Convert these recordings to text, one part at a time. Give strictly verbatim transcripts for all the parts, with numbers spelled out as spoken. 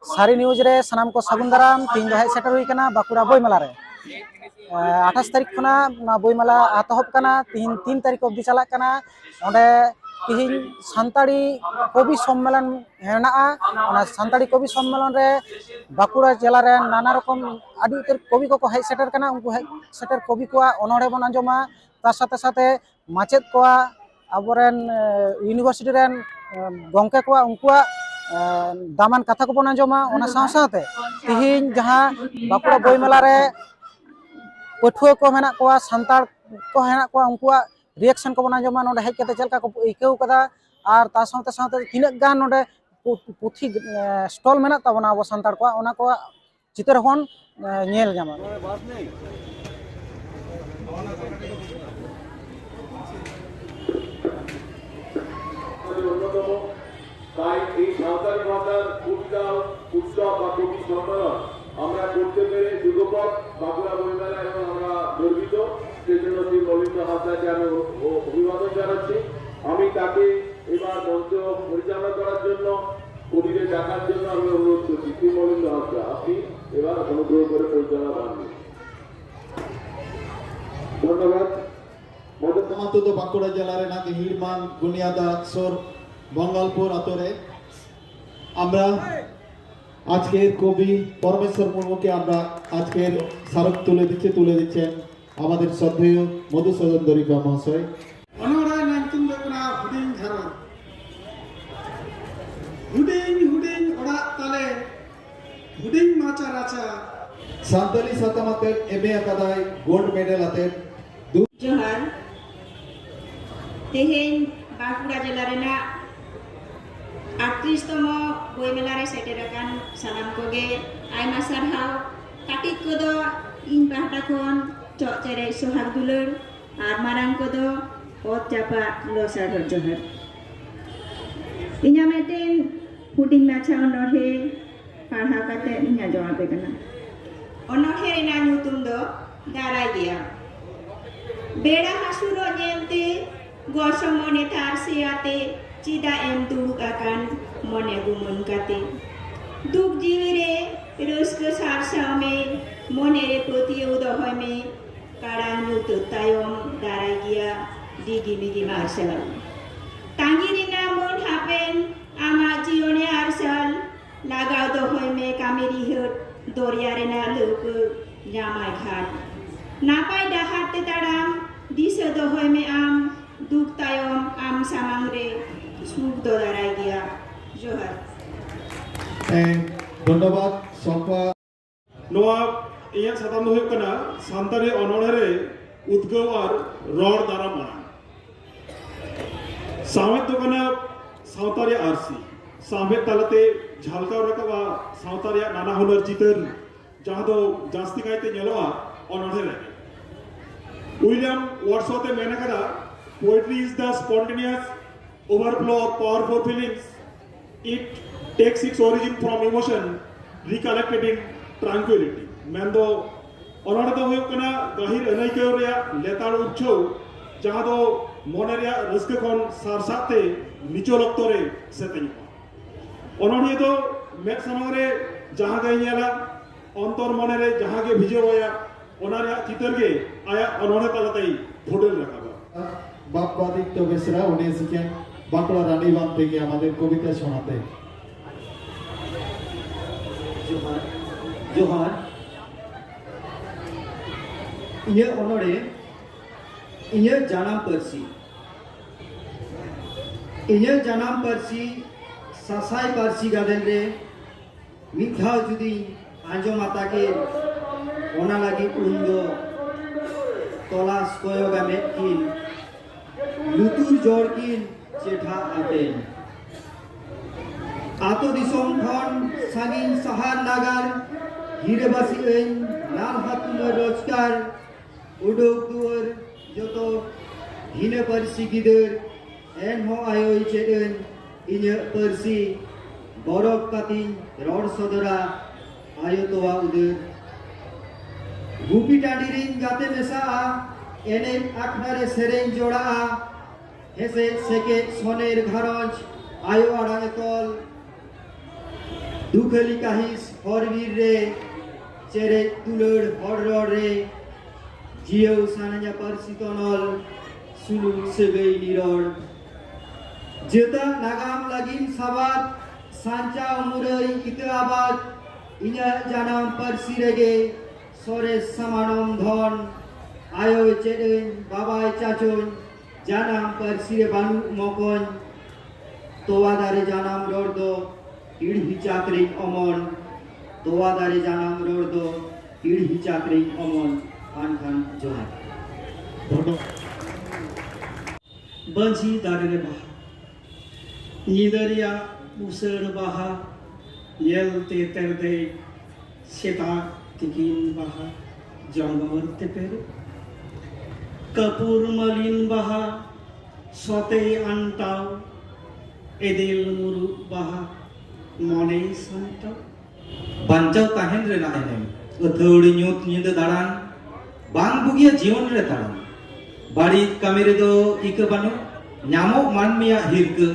ᱥᱟᱹᱨᱤ ᱱᱤᱭᱩᱡᱽ ᱨᱮ ᱥᱟᱱᱟᱢ ᱠᱚ ᱥᱟᱹᱜᱩᱱ ᱫᱟᱨᱟᱢ᱾ ᱛᱤᱦᱤᱧ ᱫᱚ ᱦᱮᱡ ᱥᱮᱴᱮᱨ ᱦᱩᱭ ᱠᱟᱱᱟ ᱵᱟᱸᱠᱩᱲᱟ ᱵᱳᱭᱢᱮᱞᱟ ᱨᱮ᱾ ᱟᱴᱷᱟᱥ ᱛᱟᱹᱨᱤᱠᱷ ᱠᱷᱚᱱᱟᱜ ᱱᱚᱣᱟ ᱵᱳᱭᱢᱮᱞᱟ ᱮᱛᱚᱦᱚᱵ ᱠᱟᱱᱟ, ᱛᱤᱦᱤᱧ ᱛᱤᱱ ᱛᱟᱹᱨᱤᱠᱷ ᱚᱵᱫᱤ ᱪᱟᱞᱟᱜ ᱠᱟᱱᱟ᱾ ᱚᱸᱰᱮ ᱛᱤᱦᱤᱧ ᱥᱟᱱᱛᱟᱲᱤ ᱠᱚᱵᱤ ᱥᱚᱢᱢᱮᱞᱚᱱ ᱦᱮᱱᱟᱜᱼᱟ᱾ ᱚᱱᱟ ᱥᱟᱱᱛᱟᱲᱤ ᱠᱚᱵᱤ ᱥᱚᱢᱢᱮᱞᱚᱱ ᱨᱮ ᱵᱟᱸᱠᱩᱲᱟ ᱡᱮᱞᱟ ᱨᱮᱱ ᱱᱟᱱᱟ ᱨᱚᱠᱚᱢ ᱟᱹᱰᱤ ᱩᱛᱟᱹᱨ ᱠᱚᱵᱤ ᱠᱚᱠᱚ ᱦᱮᱡ ᱥᱮᱴᱮᱨ ᱠᱟᱱᱟ᱾ ᱩᱱᱠᱩ ᱦᱮᱡ ᱥᱮᱴᱮᱨ ᱠᱚᱵᱤ ᱠᱚᱣᱟᱜ ᱚᱱᱚᱬᱦᱮ ᱵᱚᱱ ᱟᱸᱡᱚᱢᱟ, ᱛᱟᱨ ᱥᱟᱛᱷᱮ ᱥᱟᱛᱷᱮ ᱢᱟᱪᱮᱫ ᱠᱚᱣᱟᱜ, ᱟᱵᱚᱨᱮᱱ ᱤᱭᱩᱱᱤᱵᱷᱟᱨᱥᱤᱴᱤ ᱨᱮᱱ ᱜᱚᱢᱠᱮ ᱠᱚᱣᱟᱜ, ᱩᱱᱠᱩᱣᱟᱜ ᱫᱟᱢᱟᱱ ᱠᱟᱛᱷᱟ ᱠᱚᱵᱚᱱ ᱟᱸᱡᱚᱢᱟ᱾ ᱚᱱᱟ ᱥᱟᱶ ᱥᱟᱶᱛᱮ ᱛᱤᱦᱤᱧ ᱡᱟᱦᱟᱸ ᱵᱟᱸᱠᱩᱲᱟ ᱵᱳᱭᱢᱮᱞᱟ ᱨᱮ ᱯᱟᱹᱴᱷᱩᱣᱟᱹ ᱠᱚ ᱢᱮᱱᱟᱜ ᱠᱚᱣᱟ, ᱥᱟᱱᱛᱟᱲ ᱠᱚ ᱦᱮᱱᱟᱜ ᱠᱚᱣᱟ, ᱩᱱᱠᱩᱣᱟᱜ ᱨᱤᱭᱮᱠᱥᱚᱱ ᱠᱚᱵᱚᱱ ᱟᱸᱡᱚᱢᱟ᱾ ᱱᱚᱰᱮ ᱦᱮᱡ ᱠᱟᱛᱮ ᱪᱮᱫ ᱞᱮᱠᱟ ᱠᱚ ᱟᱹᱭᱠᱟᱹᱣ ᱠᱟᱫᱟ, ᱟᱨ ᱛᱟᱨ ᱥᱟᱶᱛᱮ ᱥᱟᱶᱛᱮ ᱛᱤᱱᱟᱹᱜ ᱜᱟᱱ ᱱᱚᱰᱮ ᱯᱩ- ᱯᱩᱛᱷᱤ ᱥᱴᱚᱞ ᱢᱮᱱᱟᱜ ᱛᱟᱵᱚᱱᱟ ᱟᱵᱚ ᱥᱟᱱᱛᱟᱲ ᱠᱚᱣᱟᱜ, ᱚᱱᱟ ᱠᱚᱣᱟᱜ ᱪᱤᱛᱟᱹᱨ ᱦᱚᱸᱵᱚᱱ ᱧᱮᱞ ᱧᱟᱢᱟ᱾ ᱚᱱᱱᱚᱛᱚᱢ। তাই এই সাঁওতালি ভাষার কবিতা, উৎসব বা কবি সম্মেলন আমরা করতে পেরে যুগপৎ বাঁকুড়া বইমেলা এবং আমরা গর্বিত। সেই জন্য শ্রী মলিন্দ্র হাজরাকে আমি অ- অ- অভিবাদন জানাচ্ছি। আমি তাকে এবার মঞ্চ পরিচালনা করার জন্য, কবিদের ডাকার জন্য আমি অনুরোধ করছি। শ্রী মলিন্দ্র হাজরা, আপনি এবার অনুগ্রহ করে পরিচালনা বানিয়ে। ধন্যবাদ। ᱱᱚᱣᱟ ᱫᱚ ᱵᱟᱸᱠᱩᱲᱟ ᱡᱮᱞᱟ ᱨᱮᱱᱟᱜ ᱜᱮ ᱦᱤᱲᱢᱟᱱ ᱜᱩᱱᱤᱭᱟᱫᱟ ᱥᱩᱨ ᱵᱚᱝᱜᱟᱞᱯᱩᱨ ᱟᱛᱳ ᱨᱮ᱾ আমরা আজকের কবি পরমেশ্বর মুর্মুকে আমরা আজকের স্মারক তুলে দিচ্ছে, তুলে দিচ্ছেন আমাদের শ্রদ্ধেয় মধুসূদন দরিদ্র মহাশয়। ᱚᱱᱚᱬᱦᱮ ᱨᱮᱱᱟᱜ ᱧᱩᱛᱩᱢ ᱫᱚ ᱦᱩᱭᱩᱜ ᱠᱟᱱᱟ ᱦᱩᱰᱤᱧ ᱜᱷᱟᱨᱚᱸᱡᱽ᱾ ᱦᱩᱰᱤᱧ ᱦᱩᱰᱤᱧ ᱚᱲᱟᱜ ᱛᱟᱞᱮ, ᱦᱩᱰᱤᱧ ᱢᱟᱪᱟ ᱨᱟᱪᱟ᱾ ᱥᱟᱱᱛᱟᱞᱤ ᱥᱟᱛᱟᱢ ᱟᱛᱮ ᱮᱢ ᱮ ᱟᱠᱟᱫᱟᱭ ᱜᱳᱞᱰ ᱢᱮᱰᱮᱞ ᱟᱛᱮ᱾ ᱡᱚᱦᱟᱨ᱾ ᱛᱮᱦᱮᱧ ᱵᱟᱸᱠᱩᱲᱟ ᱡᱮᱞᱟ ᱨᱮᱱᱟᱜ ᱟᱴᱛᱨᱤᱥ ᱛᱚᱢᱚ ᱵᱳᱭ ᱢᱮᱞᱟ ᱨᱮ ᱥᱮᱴᱮᱨ ᱟᱠᱟᱱ ᱥᱟᱱᱟᱢ ᱠᱚᱜᱮ ᱟᱭᱢᱟ ᱥᱟᱨᱦᱟᱣ᱾ ᱠᱟᱹᱴᱤᱡ ᱠᱚᱫᱚ ᱤᱧ ᱯᱟᱦᱴᱟ ᱠᱷᱚᱱ ᱪᱚᱜ ᱪᱮᱨᱮᱡ ᱥᱚᱦᱟᱜ ᱫᱩᱞᱟᱹᱲ, ᱟᱨ ᱢᱟᱨᱟᱝ ᱠᱚᱫᱚ ᱚᱛ ᱪᱟᱯᱟᱫ ᱞᱚᱥᱟᱰᱷᱚᱨ ᱡᱚᱦᱟᱨ᱾ ᱤᱧᱟᱹᱜ ᱢᱤᱫᱴᱮᱱ ᱦᱩᱰᱤᱧ ᱢᱟᱪᱷᱟ ᱚᱱᱚᱬᱦᱮ ᱯᱟᱲᱦᱟᱣ ᱠᱟᱛᱮ ᱤᱧ ᱟᱸᱡᱚᱢ ᱟᱯᱮ ᱠᱟᱱᱟ᱾ ᱚᱱᱚᱬᱦᱮ ᱨᱮᱱᱟᱜ ᱧᱩᱛᱩᱢ ᱫᱚ ᱫᱟᱨᱟᱭ ᱜᱮᱭᱟ᱾ ᱵᱮᱲᱟ ᱦᱟᱹᱥᱩᱨᱚᱜ ᱧᱮᱞᱛᱮ ᱜᱚᱥᱚ ᱢᱚᱱᱮ ᱛᱷᱟᱨ ᱥᱮᱭᱟᱛᱮ ᱪᱮᱫᱟᱜ ᱮᱢ ᱫᱩᱲᱩᱵ ᱟᱠᱟᱱ ᱢᱚᱱᱮ ᱜᱩᱢᱟᱹᱱ ᱠᱟᱛᱮ? ᱫᱩᱠ ᱡᱤᱣᱤ ᱨᱮ ᱨᱟᱹᱥᱠᱟᱹ ᱥᱟᱨᱥᱟᱣ ᱢᱮ, ᱢᱚᱱᱮ ᱨᱮ ᱯᱟᱹᱛᱭᱟᱹᱣ ᱫᱚᱦᱚᱭ ᱢᱮ, ᱠᱟᱲᱟᱝ ᱧᱩᱛᱟᱹᱛ ᱛᱟᱭᱚᱢ ᱫᱟᱨᱟᱭ ᱜᱮᱭᱟ ᱰᱤᱜᱤ ᱢᱤᱜᱤ ᱢᱟᱨᱥᱟᱞ᱾ ᱛᱟᱺᱜᱤ ᱨᱮᱱᱟᱜ ᱢᱟᱹᱱ ᱦᱟᱯᱮᱱ ᱟᱢᱟᱜ ᱡᱤᱭᱚᱱᱮ ᱟᱨᱥᱟᱞ, ᱞᱟᱜᱟᱣ ᱫᱚᱦᱚᱭ ᱢᱮ ᱠᱟᱹᱢᱤ ᱨᱤᱦᱟᱹᱴ, ᱫᱚᱨᱭᱟ ᱨᱮᱱᱟᱜ ᱞᱟᱹᱣᱠᱟᱹ ᱧᱟᱢᱟᱭ ᱜᱷᱟᱴ᱾ ᱱᱟᱯᱟᱭ ᱰᱟᱦᱟᱨ ᱛᱮ ᱛᱟᱲᱟᱢ, ᱫᱤᱥᱟᱹ ᱫᱚᱦᱚᱭ ᱢᱮ ᱟᱢ, ᱫᱩᱠ ᱛᱟᱭᱚᱢ ᱟᱢ ᱥᱟᱢᱟᱝ ᱨᱮ ᱥᱩᱠ ᱫᱚ ᱫᱟᱨᱟᱭ ᱜᱮᱭᱟ᱾ ᱡᱚᱦᱟᱨ᱾ ᱮ, ᱫᱷᱚᱱᱱᱚᱵᱟᱫ ᱥᱚᱢᱯᱟ᱾ ᱱᱚᱣᱟ ᱤᱧᱟᱹᱜ ᱥᱟᱛᱟᱢ ᱫᱚ ᱦᱩᱭᱩᱜ ᱠᱟᱱᱟ ᱥᱟᱱᱛᱟᱲᱤ ᱚᱱᱚᱬᱦᱮ ᱨᱮ ᱩᱫᱽᱜᱟᱹᱣ ᱟᱨ ᱨᱚᱲ ᱫᱟᱨᱟᱢ ᱟᱲᱟᱝ᱾ ᱥᱟᱶᱦᱮᱫ ᱫᱚ ᱠᱟᱱᱟ ᱥᱟᱶᱛᱟ ᱨᱮᱭᱟᱜ ᱟᱹᱨᱥᱤ᱾ ᱥᱟᱶᱦᱮᱫ ᱛᱟᱞᱟᱛᱮ ᱡᱷᱟᱞᱠᱟᱣ ᱨᱟᱠᱟᱵᱼᱟ ᱥᱟᱶᱛᱟ ᱨᱮᱭᱟᱜ ᱱᱟᱱᱟ ᱦᱩᱱᱟᱹᱨ ᱪᱤᱛᱟᱹᱨ, ᱡᱟᱦᱟᱸ ᱫᱚ ᱡᱟᱹᱥᱛᱤ ᱠᱟᱭᱛᱮ ᱧᱮᱞᱚᱜᱼᱟ ᱚᱱᱚᱬᱦᱮ ᱨᱮᱜᱮ᱾ ᱩᱭᱞᱤᱭᱟᱢ ᱣᱟᱨᱰᱥᱣᱚᱨᱛᱷ ᱮ ᱢᱮᱱ ᱟᱠᱟᱫᱟ, "Poetry is the spontaneous overflow of powerful feelings. It takes its origin from emotion recollected in tranquility." ᱢᱮᱱᱫᱚ, ᱚᱱᱚᱬᱦᱮ ᱫᱚ ᱦᱩᱭᱩᱜ ᱠᱟᱱᱟ ᱜᱟᱹᱦᱤᱨ ᱟᱹᱱᱟᱹᱭᱠᱟᱹᱣ ᱨᱮᱭᱟᱜ ᱞᱮᱛᱟᱲ ᱩᱪᱷᱟᱹᱣ, ᱡᱟᱦᱟᱸ ᱫᱚ ᱢᱚᱱᱮ ᱨᱮᱭᱟᱜ ᱨᱟᱹᱥᱠᱟᱹ ᱠᱷᱚᱱ ᱥᱟᱨᱥᱟᱜ ᱛᱮ ᱱᱤᱪᱚᱞ ᱚᱠᱛᱚ ᱨᱮ ᱥᱮᱛᱮᱧᱚᱜᱼᱟ᱾ ᱚᱱᱚᱬᱦᱤᱭᱟᱹ ᱫᱚ ᱢᱮᱫ ᱥᱟᱢᱟᱝ ᱨᱮ ᱡᱟᱦᱟᱸ ᱜᱮᱭ ᱧᱮᱞᱟ, ᱚᱱᱛᱚᱨ ᱢᱚᱱᱮ ᱨᱮ ᱡᱟᱦᱟᱸ ᱜᱮ ᱵᱷᱤᱡᱟᱹᱣ ᱟᱭᱟ, ᱚᱱᱟ ᱨᱮᱭᱟᱜ ᱪᱤᱛᱟᱹᱨ ᱜᱮ ᱟᱭᱟᱜ ᱚᱱᱚᱬᱦᱮ ᱛᱟᱞᱟᱛᱮᱭ ᱯᱷᱩᱴᱮᱞ ᱨᱟᱠᱟᱵᱟ᱾ বাপ্পাদিত্য বেসরা, উনি এসেছেন বাঁকুড়া রানীবাঁধ থেকে আমাদের কবিতা শোনাতে। ᱡᱚᱦᱟᱨ, ᱡᱚᱦᱟᱨ᱾ ᱤᱧᱟᱹᱜ ᱚᱱᱚᱬᱦᱮ, ᱤᱧᱟᱹᱜ ᱡᱟᱱᱟᱢ ᱯᱟᱹᱨᱥᱤ᱾ ᱤᱧᱟᱹᱜ ᱡᱟᱱᱟᱢ ᱯᱟᱹᱨᱥᱤ ᱥᱟᱥᱟᱭ ᱯᱟᱹᱨᱥᱤ ᱜᱟᱫᱮᱞ ᱨᱮ ᱢᱤᱫ ᱫᱷᱟᱣ ᱡᱩᱫᱤᱧ ᱟᱸᱡᱚᱢᱟ ᱛᱟᱠᱮ, ᱚᱱᱟ ᱞᱟᱹᱜᱤᱫ ᱩᱱ ᱫᱚ ᱛᱚᱞᱟᱥ ᱠᱚᱭᱚᱜᱟ ᱢᱮᱫ ᱠᱤᱱ, ᱞᱩᱛᱩᱨ ᱡᱚᱲ ᱠᱤᱱ ᱪᱮᱴᱷᱟ ᱟᱛᱮᱱ᱾ ᱟᱛᱳ ᱫᱤᱥᱚᱢ ᱠᱷᱚᱱ ᱥᱟᱺᱜᱤᱧ ᱥᱟᱦᱟᱨ ᱱᱟᱜᱟᱨ, ᱜᱤᱨᱟᱹᱵᱟᱹᱥᱤ ᱟᱹᱧ ᱱᱟᱞᱦᱟ ᱛᱩᱢᱟᱹᱞ ᱨᱳᱡᱽᱜᱟᱨ, ᱩᱰᱩᱠ ᱫᱩᱣᱟᱹᱨ ᱡᱚᱛᱚ ᱵᱷᱤᱱᱟᱹ ᱯᱟᱹᱨᱥᱤ ᱜᱤᱫᱟᱹᱨ, ᱮᱱᱦᱚᱸ ᱟᱭᱳᱭ ᱪᱮᱫ ᱟᱹᱧ ᱤᱧᱟᱹᱜ ᱯᱟᱹᱨᱥᱤ, ᱜᱚᱨᱚᱵ ᱠᱟᱛᱤᱧ ᱨᱚᱲ ᱥᱚᱫᱚᱨᱟ ᱟᱭᱳ ᱛᱚᱣᱟ ᱩᱫᱟᱹᱨ᱾ ᱜᱩᱯᱤ ᱴᱟᱺᱰᱤ ᱨᱤᱧ ᱜᱟᱛᱮ ᱢᱮᱥᱟᱜᱼᱟ, ᱮᱱᱮᱡ ᱟᱠᱷᱲᱟ ᱨᱮ ᱥᱮᱨᱮᱧ ᱡᱚᱲᱟᱜᱼᱟ, ᱦᱮᱸᱥᱮᱡ ᱥᱮᱠᱮᱡ ᱥᱚᱱᱮᱨ ᱜᱷᱟᱨᱚᱸᱡᱽ ᱟᱭᱳ ᱟᱲᱟᱝ ᱮ ᱛᱚᱞ᱾ ᱫᱩᱠᱷᱟᱹᱞᱤ ᱠᱟᱹᱦᱤᱥ ᱦᱚᱨ ᱵᱤᱨ ᱨᱮ, ᱪᱮᱨᱮᱡ ᱫᱩᱞᱟᱹᱲ ᱦᱚᱲ ᱨᱚᱲ ᱨᱮ, ᱡᱤᱭᱟᱹᱣ ᱥᱟᱱᱟᱧᱟ ᱯᱟᱹᱨᱥᱤ ᱛᱚᱱᱚᱞ, ᱥᱩᱞᱩᱠ ᱥᱟᱹᱜᱟᱹᱭ ᱱᱤᱨᱚᱲ᱾ ᱡᱟᱹᱛᱟᱜ ᱱᱟᱜᱟᱢ ᱞᱟᱹᱜᱤᱫ ᱥᱟᱵᱟᱫ, ᱥᱟᱧᱪᱟᱣ ᱢᱩᱨᱟᱹᱭ ᱤᱛᱟᱹ ᱟᱵᱟᱫ, ᱤᱧᱟᱹᱜ ᱡᱟᱱᱟᱢ ᱯᱟᱹᱨᱥᱤ ᱨᱮᱜᱮ ᱥᱚᱨᱮᱥ ᱥᱟᱢᱟᱱᱚᱢ ᱫᱷᱚᱱ᱾ ᱟᱭᱳᱭ ᱪᱮᱫ ᱟᱹᱧ, ᱵᱟᱵᱟᱭ ᱪᱟᱪᱳᱧ, ᱡᱟᱱᱟᱢ ᱯᱟᱹᱨᱥᱤ ᱨᱮ ᱵᱟᱹᱱᱩᱜ ᱢᱚᱠᱚᱧ᱾ ᱛᱚᱣᱟ ᱫᱟᱨᱮ ᱡᱟᱱᱟᱢ ᱨᱚᱲ ᱫᱚ ᱯᱤᱲᱦᱤ ᱪᱟᱠᱨᱤᱧ ᱚᱢᱚᱱ᱾ ᱛᱚᱣᱟ ᱫᱟᱨᱮ ᱡᱟᱱᱟᱢ ᱨᱚᱲ ᱫᱚ ᱯᱤᱲᱦᱤ ᱪᱟᱠᱨᱤᱧ ᱚᱢᱚᱱ᱾ ᱟᱱᱠᱷᱟᱱ ᱡᱚᱦᱟᱨ᱾ ᱫᱷᱚᱱᱚ᱾ ᱵᱟᱹᱡᱷᱤ ᱫᱟᱨᱮ ᱨᱮ ᱵᱟᱦᱟ, ᱧᱤᱫᱟᱹ ᱨᱮᱭᱟᱜ ᱩᱥᱟᱹᱲ ᱵᱟᱦᱟ, ᱧᱮᱞ ᱛᱮ ᱛᱮᱨᱫᱮᱡ ᱥᱮᱛᱟᱜ ᱛᱤᱠᱤᱱ ᱵᱟᱦᱟ, ᱡᱚᱱᱚᱨ ᱛᱮ ᱯᱮᱨᱮᱡ ᱠᱟᱹᱯᱩᱨ ᱢᱟᱹᱞᱤᱱ ᱵᱟᱦᱟ, ᱥᱚᱛᱮᱭ ᱟᱱᱴᱟᱣ ᱮᱫᱮᱞ ᱢᱩᱨᱩᱫ ᱵᱟᱦᱟ, ᱢᱚᱱᱮᱭ ᱥᱟᱱᱴᱟᱣ᱾ ᱵᱟᱧᱪᱟᱣ ᱛᱟᱦᱮᱱ ᱨᱮᱱᱟᱜ ᱮᱱᱮᱢ᱾ ᱟᱹᱛᱷᱟᱹᱣᱲᱤ ᱧᱩᱛ ᱧᱤᱫᱟᱹ ᱫᱟᱬᱟᱱ ᱵᱟᱝ ᱵᱩᱜᱤᱭᱟ ᱡᱤᱭᱚᱱ ᱨᱮ ᱛᱟᱲᱟᱢ᱾ ᱵᱟᱹᱲᱤᱡ ᱠᱟᱹᱢᱤ ᱨᱮᱫᱚ ᱤᱠᱟᱹ ᱵᱟᱹᱱᱩᱜ, ᱧᱟᱢᱚᱜ ᱢᱟᱹᱱᱢᱤᱭᱟᱜ ᱦᱤᱨᱠᱟᱹ᱾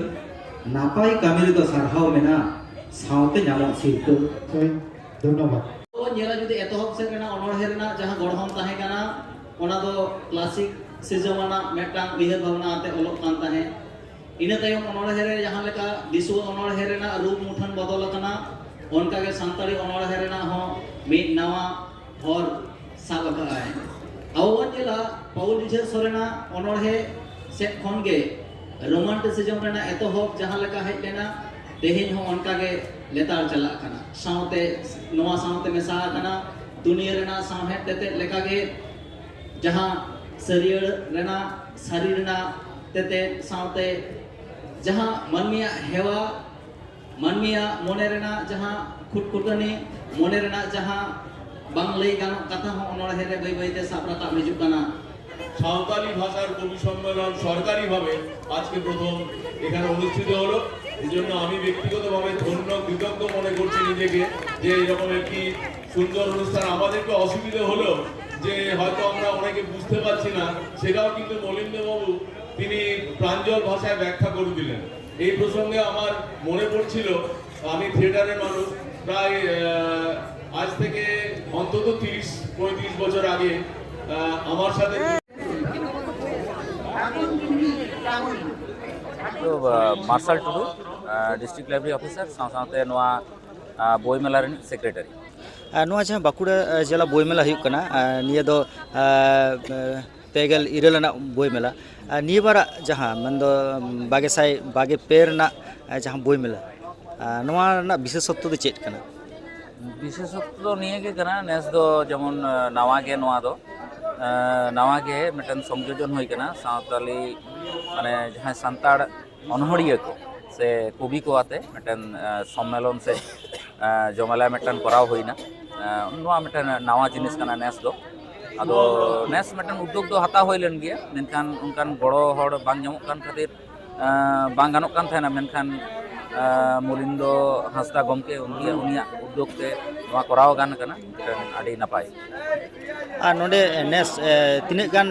ᱱᱟᱯᱟᱭ ᱠᱟᱹᱢᱤ ᱨᱮᱫᱚ ᱥᱟᱨᱦᱟᱣ ᱢᱮᱱᱟᱜ, ᱥᱟᱶᱛᱮ ᱧᱟᱢᱚᱜ ᱥᱤᱨᱯᱟᱹ᱾ ᱦᱳᱭ, ᱫᱷᱚᱱᱱᱚᱵᱟᱫ᱾ ᱵᱚᱱ ᱧᱮᱞᱟ ᱡᱩᱫᱤ ᱮᱛᱚᱦᱚᱵ ᱥᱮᱫ ᱨᱮᱱᱟᱜ ᱚᱱᱚᱬᱦᱮ ᱨᱮᱱᱟᱜ ᱡᱟᱦᱟᱸ ᱜᱚᱲᱦᱚᱱ ᱛᱟᱦᱮᱸ ᱠᱟᱱᱟ, ᱚᱱᱟ ᱫᱚ ᱠᱞᱟᱥᱤᱠ ᱥᱤᱡᱚᱢ ᱟᱱᱟᱜ ᱢᱤᱫᱴᱟᱝ ᱩᱭᱦᱟᱹᱨ ᱵᱷᱟᱵᱽᱱᱟ ᱟᱛᱮ ᱚᱞᱚᱜ ᱠᱟᱱ ᱛᱟᱦᱮᱸᱫ᱾ ᱤᱱᱟᱹ ᱛᱟᱭᱚᱢ ᱚᱱᱚᱬᱦᱮ ᱨᱮ ᱡᱟᱦᱟᱸ ᱞᱮᱠᱟ ᱫᱤᱥᱩᱣᱟᱹ ᱚᱱᱚᱬᱦᱮ ᱨᱮᱱᱟᱜ ᱨᱩᱯ ᱢᱩᱴᱷᱟᱹᱱ ᱵᱚᱫᱚᱞ ᱟᱠᱟᱱᱟ, ᱚᱱᱠᱟᱜᱮ ᱥᱟᱱᱛᱟᱲᱤ ᱚᱱᱚᱬᱦᱮ ᱨᱮᱱᱟᱜ ᱦᱚᱸ ᱢᱤᱫ ᱱᱟᱣᱟ ᱦᱚᱨ ᱥᱟᱵ ᱟᱠᱟᱫᱟᱭ᱾ ᱟᱵᱚ ᱵᱚᱱ ᱧᱮᱞᱟ, ᱯᱟᱹᱣᱩᱞ ᱡᱷᱤᱡᱷᱟᱹᱨ ᱥᱚᱨᱮᱱᱟᱜ ᱚᱱᱚᱬᱦᱮ ᱥᱮᱫ ᱠᱷᱚᱱ ᱜᱮ ᱨᱳᱢᱟᱱᱴᱤᱥᱤᱡᱚᱢ ᱨᱮᱱᱟᱜ ᱮᱛᱚᱦᱚᱵ ᱡᱟᱦᱟᱸ ᱞᱮᱠᱟ ᱦᱮᱡ ᱞᱮᱱᱟ, ᱛᱮᱦᱮᱧ ᱦᱚᱸ ᱚᱱᱠᱟ ᱜᱮ ᱞᱮᱛᱟᱲ ᱪᱟᱞᱟᱜ ᱠᱟᱱᱟ᱾ ᱥᱟᱶᱛᱮ ᱱᱚᱣᱟ ᱥᱟᱶᱛᱮ ᱢᱮᱥᱟ ᱟᱠᱟᱱᱟ ᱫᱩᱱᱤᱭᱟᱹ ᱨᱮᱱᱟᱜ ᱥᱟᱶᱦᱮᱫ ᱛᱮᱛᱮᱫ ᱞᱮᱠᱟᱜᱮ, ᱡᱟᱦᱟᱸ ᱥᱟᱹᱨᱤᱭᱟᱹᱲ ᱨᱮᱱᱟᱜ, ᱥᱟᱹᱨᱤ ᱨᱮᱱᱟᱜ ᱛᱮᱛᱮᱫ ᱥᱟᱶᱛᱮ ᱡᱟᱦᱟᱸ ᱢᱟᱹᱱᱢᱤᱭᱟᱜ ᱦᱮᱣᱟ, ᱢᱟᱹᱱᱢᱤᱭᱟᱜ ᱢᱚᱱᱮ ᱨᱮᱱᱟᱜ ᱡᱟᱦᱟᱸ ᱠᱷᱩᱴᱠᱷᱩᱴᱟᱹᱱᱤ, ᱢᱚᱱᱮ ᱨᱮᱱᱟᱜ ᱡᱟᱦᱟᱸ ᱵᱟᱝ ᱞᱟᱹᱭ ᱜᱟᱱᱚᱜ ᱠᱟᱛᱷᱟ ᱦᱚᱸ ᱚᱱᱚᱬᱦᱮ ᱨᱮ ᱵᱟᱹᱭ ᱵᱟᱹᱭᱛᱮ ᱥᱟᱵ ᱨᱟᱠᱟᱵ ᱦᱤᱡᱩᱜ ᱠᱟᱱᱟ᱾ সাঁওতালি ভাষার কবি সম্মেলন সরকারিভাবে আজকে প্রথম এখানে অনুষ্ঠিত হলো। এই জন্য আমি ব্যক্তিগতভাবে ধন্য, কৃতজ্ঞ মনে করছি নিজেকে যে এরকম একটি সুন্দর অনুষ্ঠান। আমাদের একটু অসুবিধা হলো যে হয়তো আমরা অনেকে বুঝতে পারছি না, সেটাও কিন্তু মলিন্দ বাবু তিনি প্রাঞ্জল ভাষায় ব্যাখ্যা করে দিলেন। এই প্রসঙ্গে আমার মনে পড়ছিল আমি থিয়েটারের মানুষ। প্রায় আহ, আজ থেকে অন্তত তিরিশ পঁয়ত্রিশ বছর আগে আহ, আমার সাথে ᱛᱚ ᱢᱟᱨᱥᱟᱞ ᱴᱩᱰᱩ, ᱰᱤᱥᱴᱨᱤᱠᱴ ᱞᱟᱭᱵᱨᱮᱨᱤ ᱚᱯᱷᱤᱥᱟᱨ, ᱥᱟᱶ ᱥᱟᱶᱛᱮ ᱱᱚᱣᱟ ᱵᱳᱭ ᱢᱮᱞᱟ ᱨᱤᱱᱤᱡ ᱥᱮᱠᱨᱮᱴᱟᱨᱤ᱾ ᱱᱚᱣᱟ ᱡᱟᱦᱟᱸ ᱵᱟᱸᱠᱩᱲᱟ ᱡᱮᱞᱟ ᱵᱳᱭ ᱢᱮᱞᱟ ᱦᱩᱭᱩᱜ ᱠᱟᱱᱟ, ᱱᱤᱭᱟᱹ ᱫᱚ ᱯᱮ ᱜᱮᱞ ᱤᱨᱟᱹᱞ ᱟᱱᱟᱜ ᱵᱳᱭ ᱢᱮᱞᱟ᱾ ᱱᱤᱭᱟᱹ ᱵᱟᱨᱟᱜ ᱡᱟᱦᱟᱸ ᱢᱮᱱᱫᱚ ᱵᱟᱜᱮ ᱥᱟᱭ ᱵᱟᱜᱮ ᱯᱮ ᱨᱮᱱᱟᱜ ᱡᱟᱦᱟᱸ ᱵᱳᱭ ᱢᱮᱞᱟ, ᱱᱚᱣᱟ ᱨᱮᱱᱟᱜ ᱵᱤᱥᱮᱥᱚᱛᱛᱚ ᱫᱚ ᱪᱮᱫ ᱠᱟᱱᱟ? ᱵᱤᱥᱮᱥᱚᱛᱛᱚ ᱫᱚ ᱱᱤᱭᱟᱹ ᱜᱮ ᱠᱟᱱᱟ, ᱱᱮᱥ ᱫᱚ ᱡᱮᱢᱚᱱ ᱱᱟᱣᱟ ᱜᱮ ᱱᱚᱣᱟ ᱫᱚ ᱱᱟᱣᱟ ᱜᱮ ᱢᱤᱫᱴᱮᱱ ᱥᱚᱝᱡᱳᱡᱚᱱ ᱦᱩᱭ ᱠᱟᱱᱟ ᱥᱟᱶᱛᱟᱞᱤ, ᱢᱟᱱᱮ ᱡᱟᱦᱟᱸᱭ ᱥᱟᱱᱛᱟᱲ ᱚᱱᱚᱬᱦᱤᱭᱟᱹ ᱠᱚ ᱥᱮ ᱠᱚᱵᱤ ᱠᱚ ᱟᱛᱮ ᱢᱤᱫᱴᱮᱱ ᱥᱚᱢᱢᱮᱞᱚᱱ ᱥᱮ ᱡᱚᱢᱮᱞᱟ ᱢᱤᱫᱴᱮᱱ ᱠᱚᱨᱟᱣ ᱦᱩᱭᱱᱟ᱾ ᱱᱚᱣᱟ ᱢᱤᱫᱴᱮᱱ ᱱᱟᱣᱟ ᱡᱤᱱᱤᱥ ᱠᱟᱱᱟ ᱱᱮᱥ ᱫᱚ᱾ ᱟᱫᱚ ᱱᱮᱥ ᱢᱤᱫᱴᱮᱱ ᱩᱫᱽᱫᱳᱜᱽ ᱫᱚ ᱦᱟᱛᱟᱣ ᱦᱩᱭ ᱞᱮᱱ ᱜᱮᱭᱟ, ᱢᱮᱱᱠᱷᱟᱱ ᱚᱱᱠᱟᱱ ᱜᱚᱲᱚ ᱦᱚᱲ ᱵᱟᱝ ᱧᱟᱢᱚᱜ ᱠᱟᱱ ᱠᱷᱟᱹᱛᱤᱨ ᱵᱟᱝ ᱜᱟᱱᱚᱜ ᱠᱟᱱ ᱛᱟᱦᱮᱱᱟ᱾ ᱢᱮᱱᱠᱷᱟᱱ ᱢᱚᱞᱤᱱᱫᱚ ᱦᱟᱸᱥᱫᱟ ᱜᱚᱢᱠᱮ ᱩᱱᱤᱭᱟᱜ ᱩᱱᱤᱭᱟᱜ ᱩᱫᱽᱫᱳᱜᱽ ᱛᱮ ᱱᱚᱣᱟ ᱠᱚᱨᱟᱣ ᱜᱟᱱ ᱠᱟᱱᱟ, ᱢᱤᱫᱴᱮᱱ ᱟᱹᱰᱤ ᱱᱟᱯᱟᱭ᱾ ᱟᱨ ᱱᱚᱰᱮ ᱱᱮᱥ ᱛᱤᱱᱟᱹᱜ ᱜᱟᱱ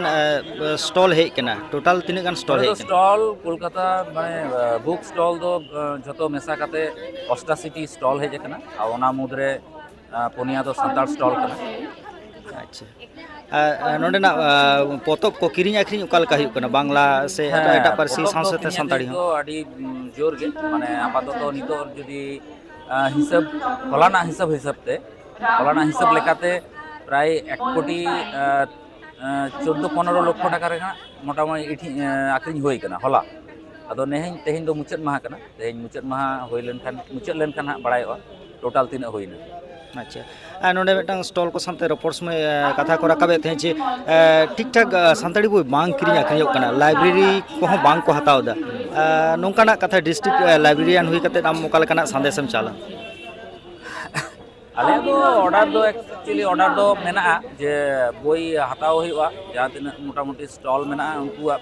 ᱥᱴᱚᱞ ᱦᱮᱡ ᱠᱟᱱᱟ? ᱴᱳᱴᱟᱞ ᱛᱤᱱᱟᱹᱜ ᱜᱟᱱ ᱥᱴᱚᱞ ᱱᱚᱰᱮ ᱦᱮᱡ ᱫᱚ ᱠᱟᱱᱟ? ᱥᱴᱚᱞ ᱠᱳᱞᱠᱟᱛᱟ, ᱢᱟᱱᱮ ᱵᱩᱠ ᱥᱴᱚᱞ ᱫᱚ ᱡᱷᱚᱛᱚ ᱢᱮᱥᱟ ᱠᱟᱛᱮ ᱚᱥᱴᱟᱥᱤᱴᱤ ᱥᱴᱚᱞ ᱦᱮᱡ ᱟᱠᱟᱱᱟ᱾ ᱟᱨ ᱚᱱᱟ ᱢᱩᱫᱽᱨᱮ ᱯᱩᱱᱭᱟ ᱫᱚ ᱥᱟᱱᱛᱟᱲ ᱥᱴᱚᱞ ᱠᱟᱱᱟ᱾ ᱟᱪᱪᱷᱟ᱾ ᱟᱨ ᱱᱚᱰᱮᱱᱟᱜ ᱯᱚᱛᱚᱵ ᱠᱚ ᱠᱤᱨᱤᱧ ᱟᱹᱠᱷᱨᱤᱧ ᱚᱠᱟ ᱞᱮᱠᱟ ᱦᱩᱭᱩᱜ ᱠᱟᱱᱟ, ᱵᱟᱝᱞᱟ ᱥᱮ ᱮᱴᱟᱜ ᱮᱴᱟᱜ ᱯᱟᱹᱨᱥᱤ ᱯᱚᱛᱚᱵ ᱥᱟᱶ ᱫᱚ ᱥᱟᱶᱛᱮ ᱠᱤᱨᱤᱧ ᱥᱟᱱᱛᱟᱲᱤ ᱟᱹᱠᱷᱨᱤᱧ ᱦᱚᱸ? ᱫᱚ ᱟᱹᱰᱤ ᱡᱳᱨ ᱜᱮ, ᱢᱟᱱᱮ ᱟᱯᱟᱛᱚᱛᱚ ᱱᱤᱛᱚᱜ ᱡᱩᱫᱤ ᱦᱤᱥᱟᱹᱵ, ᱦᱚᱞᱟᱱᱟᱜ ᱦᱤᱥᱟᱹᱵ ᱦᱤᱥᱟᱹᱵ ᱛᱮ, ᱦᱚᱞᱟᱱᱟᱜ ᱦᱤᱥᱟᱹᱵ ᱞᱮᱠᱟᱛᱮ ᱯᱨᱟᱭ ᱮᱠ ᱠᱳᱴᱤ ᱪᱳᱫᱽᱫᱳ ᱯᱚᱱᱮᱨᱚ ᱞᱚᱠᱠᱷᱚ ᱴᱟᱠᱟ ᱨᱮᱱᱟᱜ ᱢᱚᱴᱟᱢᱩᱴᱤ ᱤᱴᱷᱤ ᱟᱹᱠᱷᱨᱤᱧ ᱦᱩᱭ ᱠᱟᱱᱟ ᱦᱚᱞᱟ᱾ ᱟᱫᱚ ᱱᱮᱦᱮᱧ, ᱛᱮᱦᱮᱧ ᱫᱚ ᱢᱩᱪᱟᱹᱫ ᱢᱟᱦᱟ ᱠᱟᱱᱟ᱾ ᱛᱮᱦᱮᱧ ᱢᱩᱪᱟᱹᱫ ᱢᱟᱦᱟ ᱦᱩᱭ ᱞᱮᱱᱠᱷᱟᱱ, ᱢᱩᱪᱟᱹᱫ ᱞᱮᱱᱠᱷᱟᱱ ᱦᱟᱸᱜ ᱵᱟᱲᱟᱭᱚᱜᱼᱟ ᱴᱳᱴᱟᱞ ᱛᱤᱱᱟᱹᱜ ᱦᱩᱭᱱᱟ᱾ ᱟᱪᱪᱷᱟ᱾ ᱟᱨ ᱱᱚᱰᱮ ᱢᱤᱫᱴᱟᱝ ᱥᱴᱚᱞ ᱠᱚ ᱥᱟᱶᱛᱮ ᱨᱚᱯᱚᱲ ᱥᱚᱢᱚᱭ ᱠᱟᱛᱷᱟ ᱠᱚ ᱨᱟᱠᱟᱵᱮᱫ ᱛᱟᱦᱮᱸᱫ ᱡᱮ ᱴᱷᱤᱠ ᱴᱷᱟᱠ ᱥᱟᱱᱛᱟᱲᱤ ᱵᱳᱭ ᱵᱟᱝ ᱠᱤᱨᱤᱧ ᱟᱹᱠᱷᱨᱤᱧᱚᱜ ᱠᱟᱱᱟ, ᱞᱟᱭᱵᱨᱮᱨᱤ ᱠᱚᱦᱚᱸ ᱵᱟᱝ ᱠᱚ ᱦᱟᱛᱟᱣ ᱮᱫᱟ᱾ ᱱᱚᱝᱠᱟᱱᱟᱜ ᱠᱟᱛᱷᱟ, ᱰᱤᱥᱴᱨᱤᱠᱴ ᱞᱟᱭᱵᱨᱮᱨᱤᱭᱟᱱ ᱦᱩᱭ ᱠᱟᱛᱮ ᱟᱢ ᱚᱠᱟ ᱞᱮᱠᱟᱱᱟᱜ ᱥᱟᱸᱫᱮᱥ ᱮᱢ ᱪᱟᱞᱟ? ᱟᱞᱮᱭᱟᱜ ᱫᱚ ᱚᱰᱟᱨ ᱫᱚ ᱮᱠᱪᱩᱭᱮᱞᱤ ᱚᱰᱟᱨ ᱫᱚ ᱢᱮᱱᱟᱜᱼᱟ ᱡᱮ ᱵᱳᱭ ᱦᱟᱛᱟᱣ ᱦᱩᱭᱩᱜᱼᱟ᱾ ᱡᱟᱦᱟᱸ ᱛᱤᱱᱟᱹᱜ ᱢᱚᱴᱟᱢᱩᱴᱤ ᱥᱴᱚᱞ ᱢᱮᱱᱟᱜᱼᱟ ᱩᱱᱠᱩᱣᱟᱜ,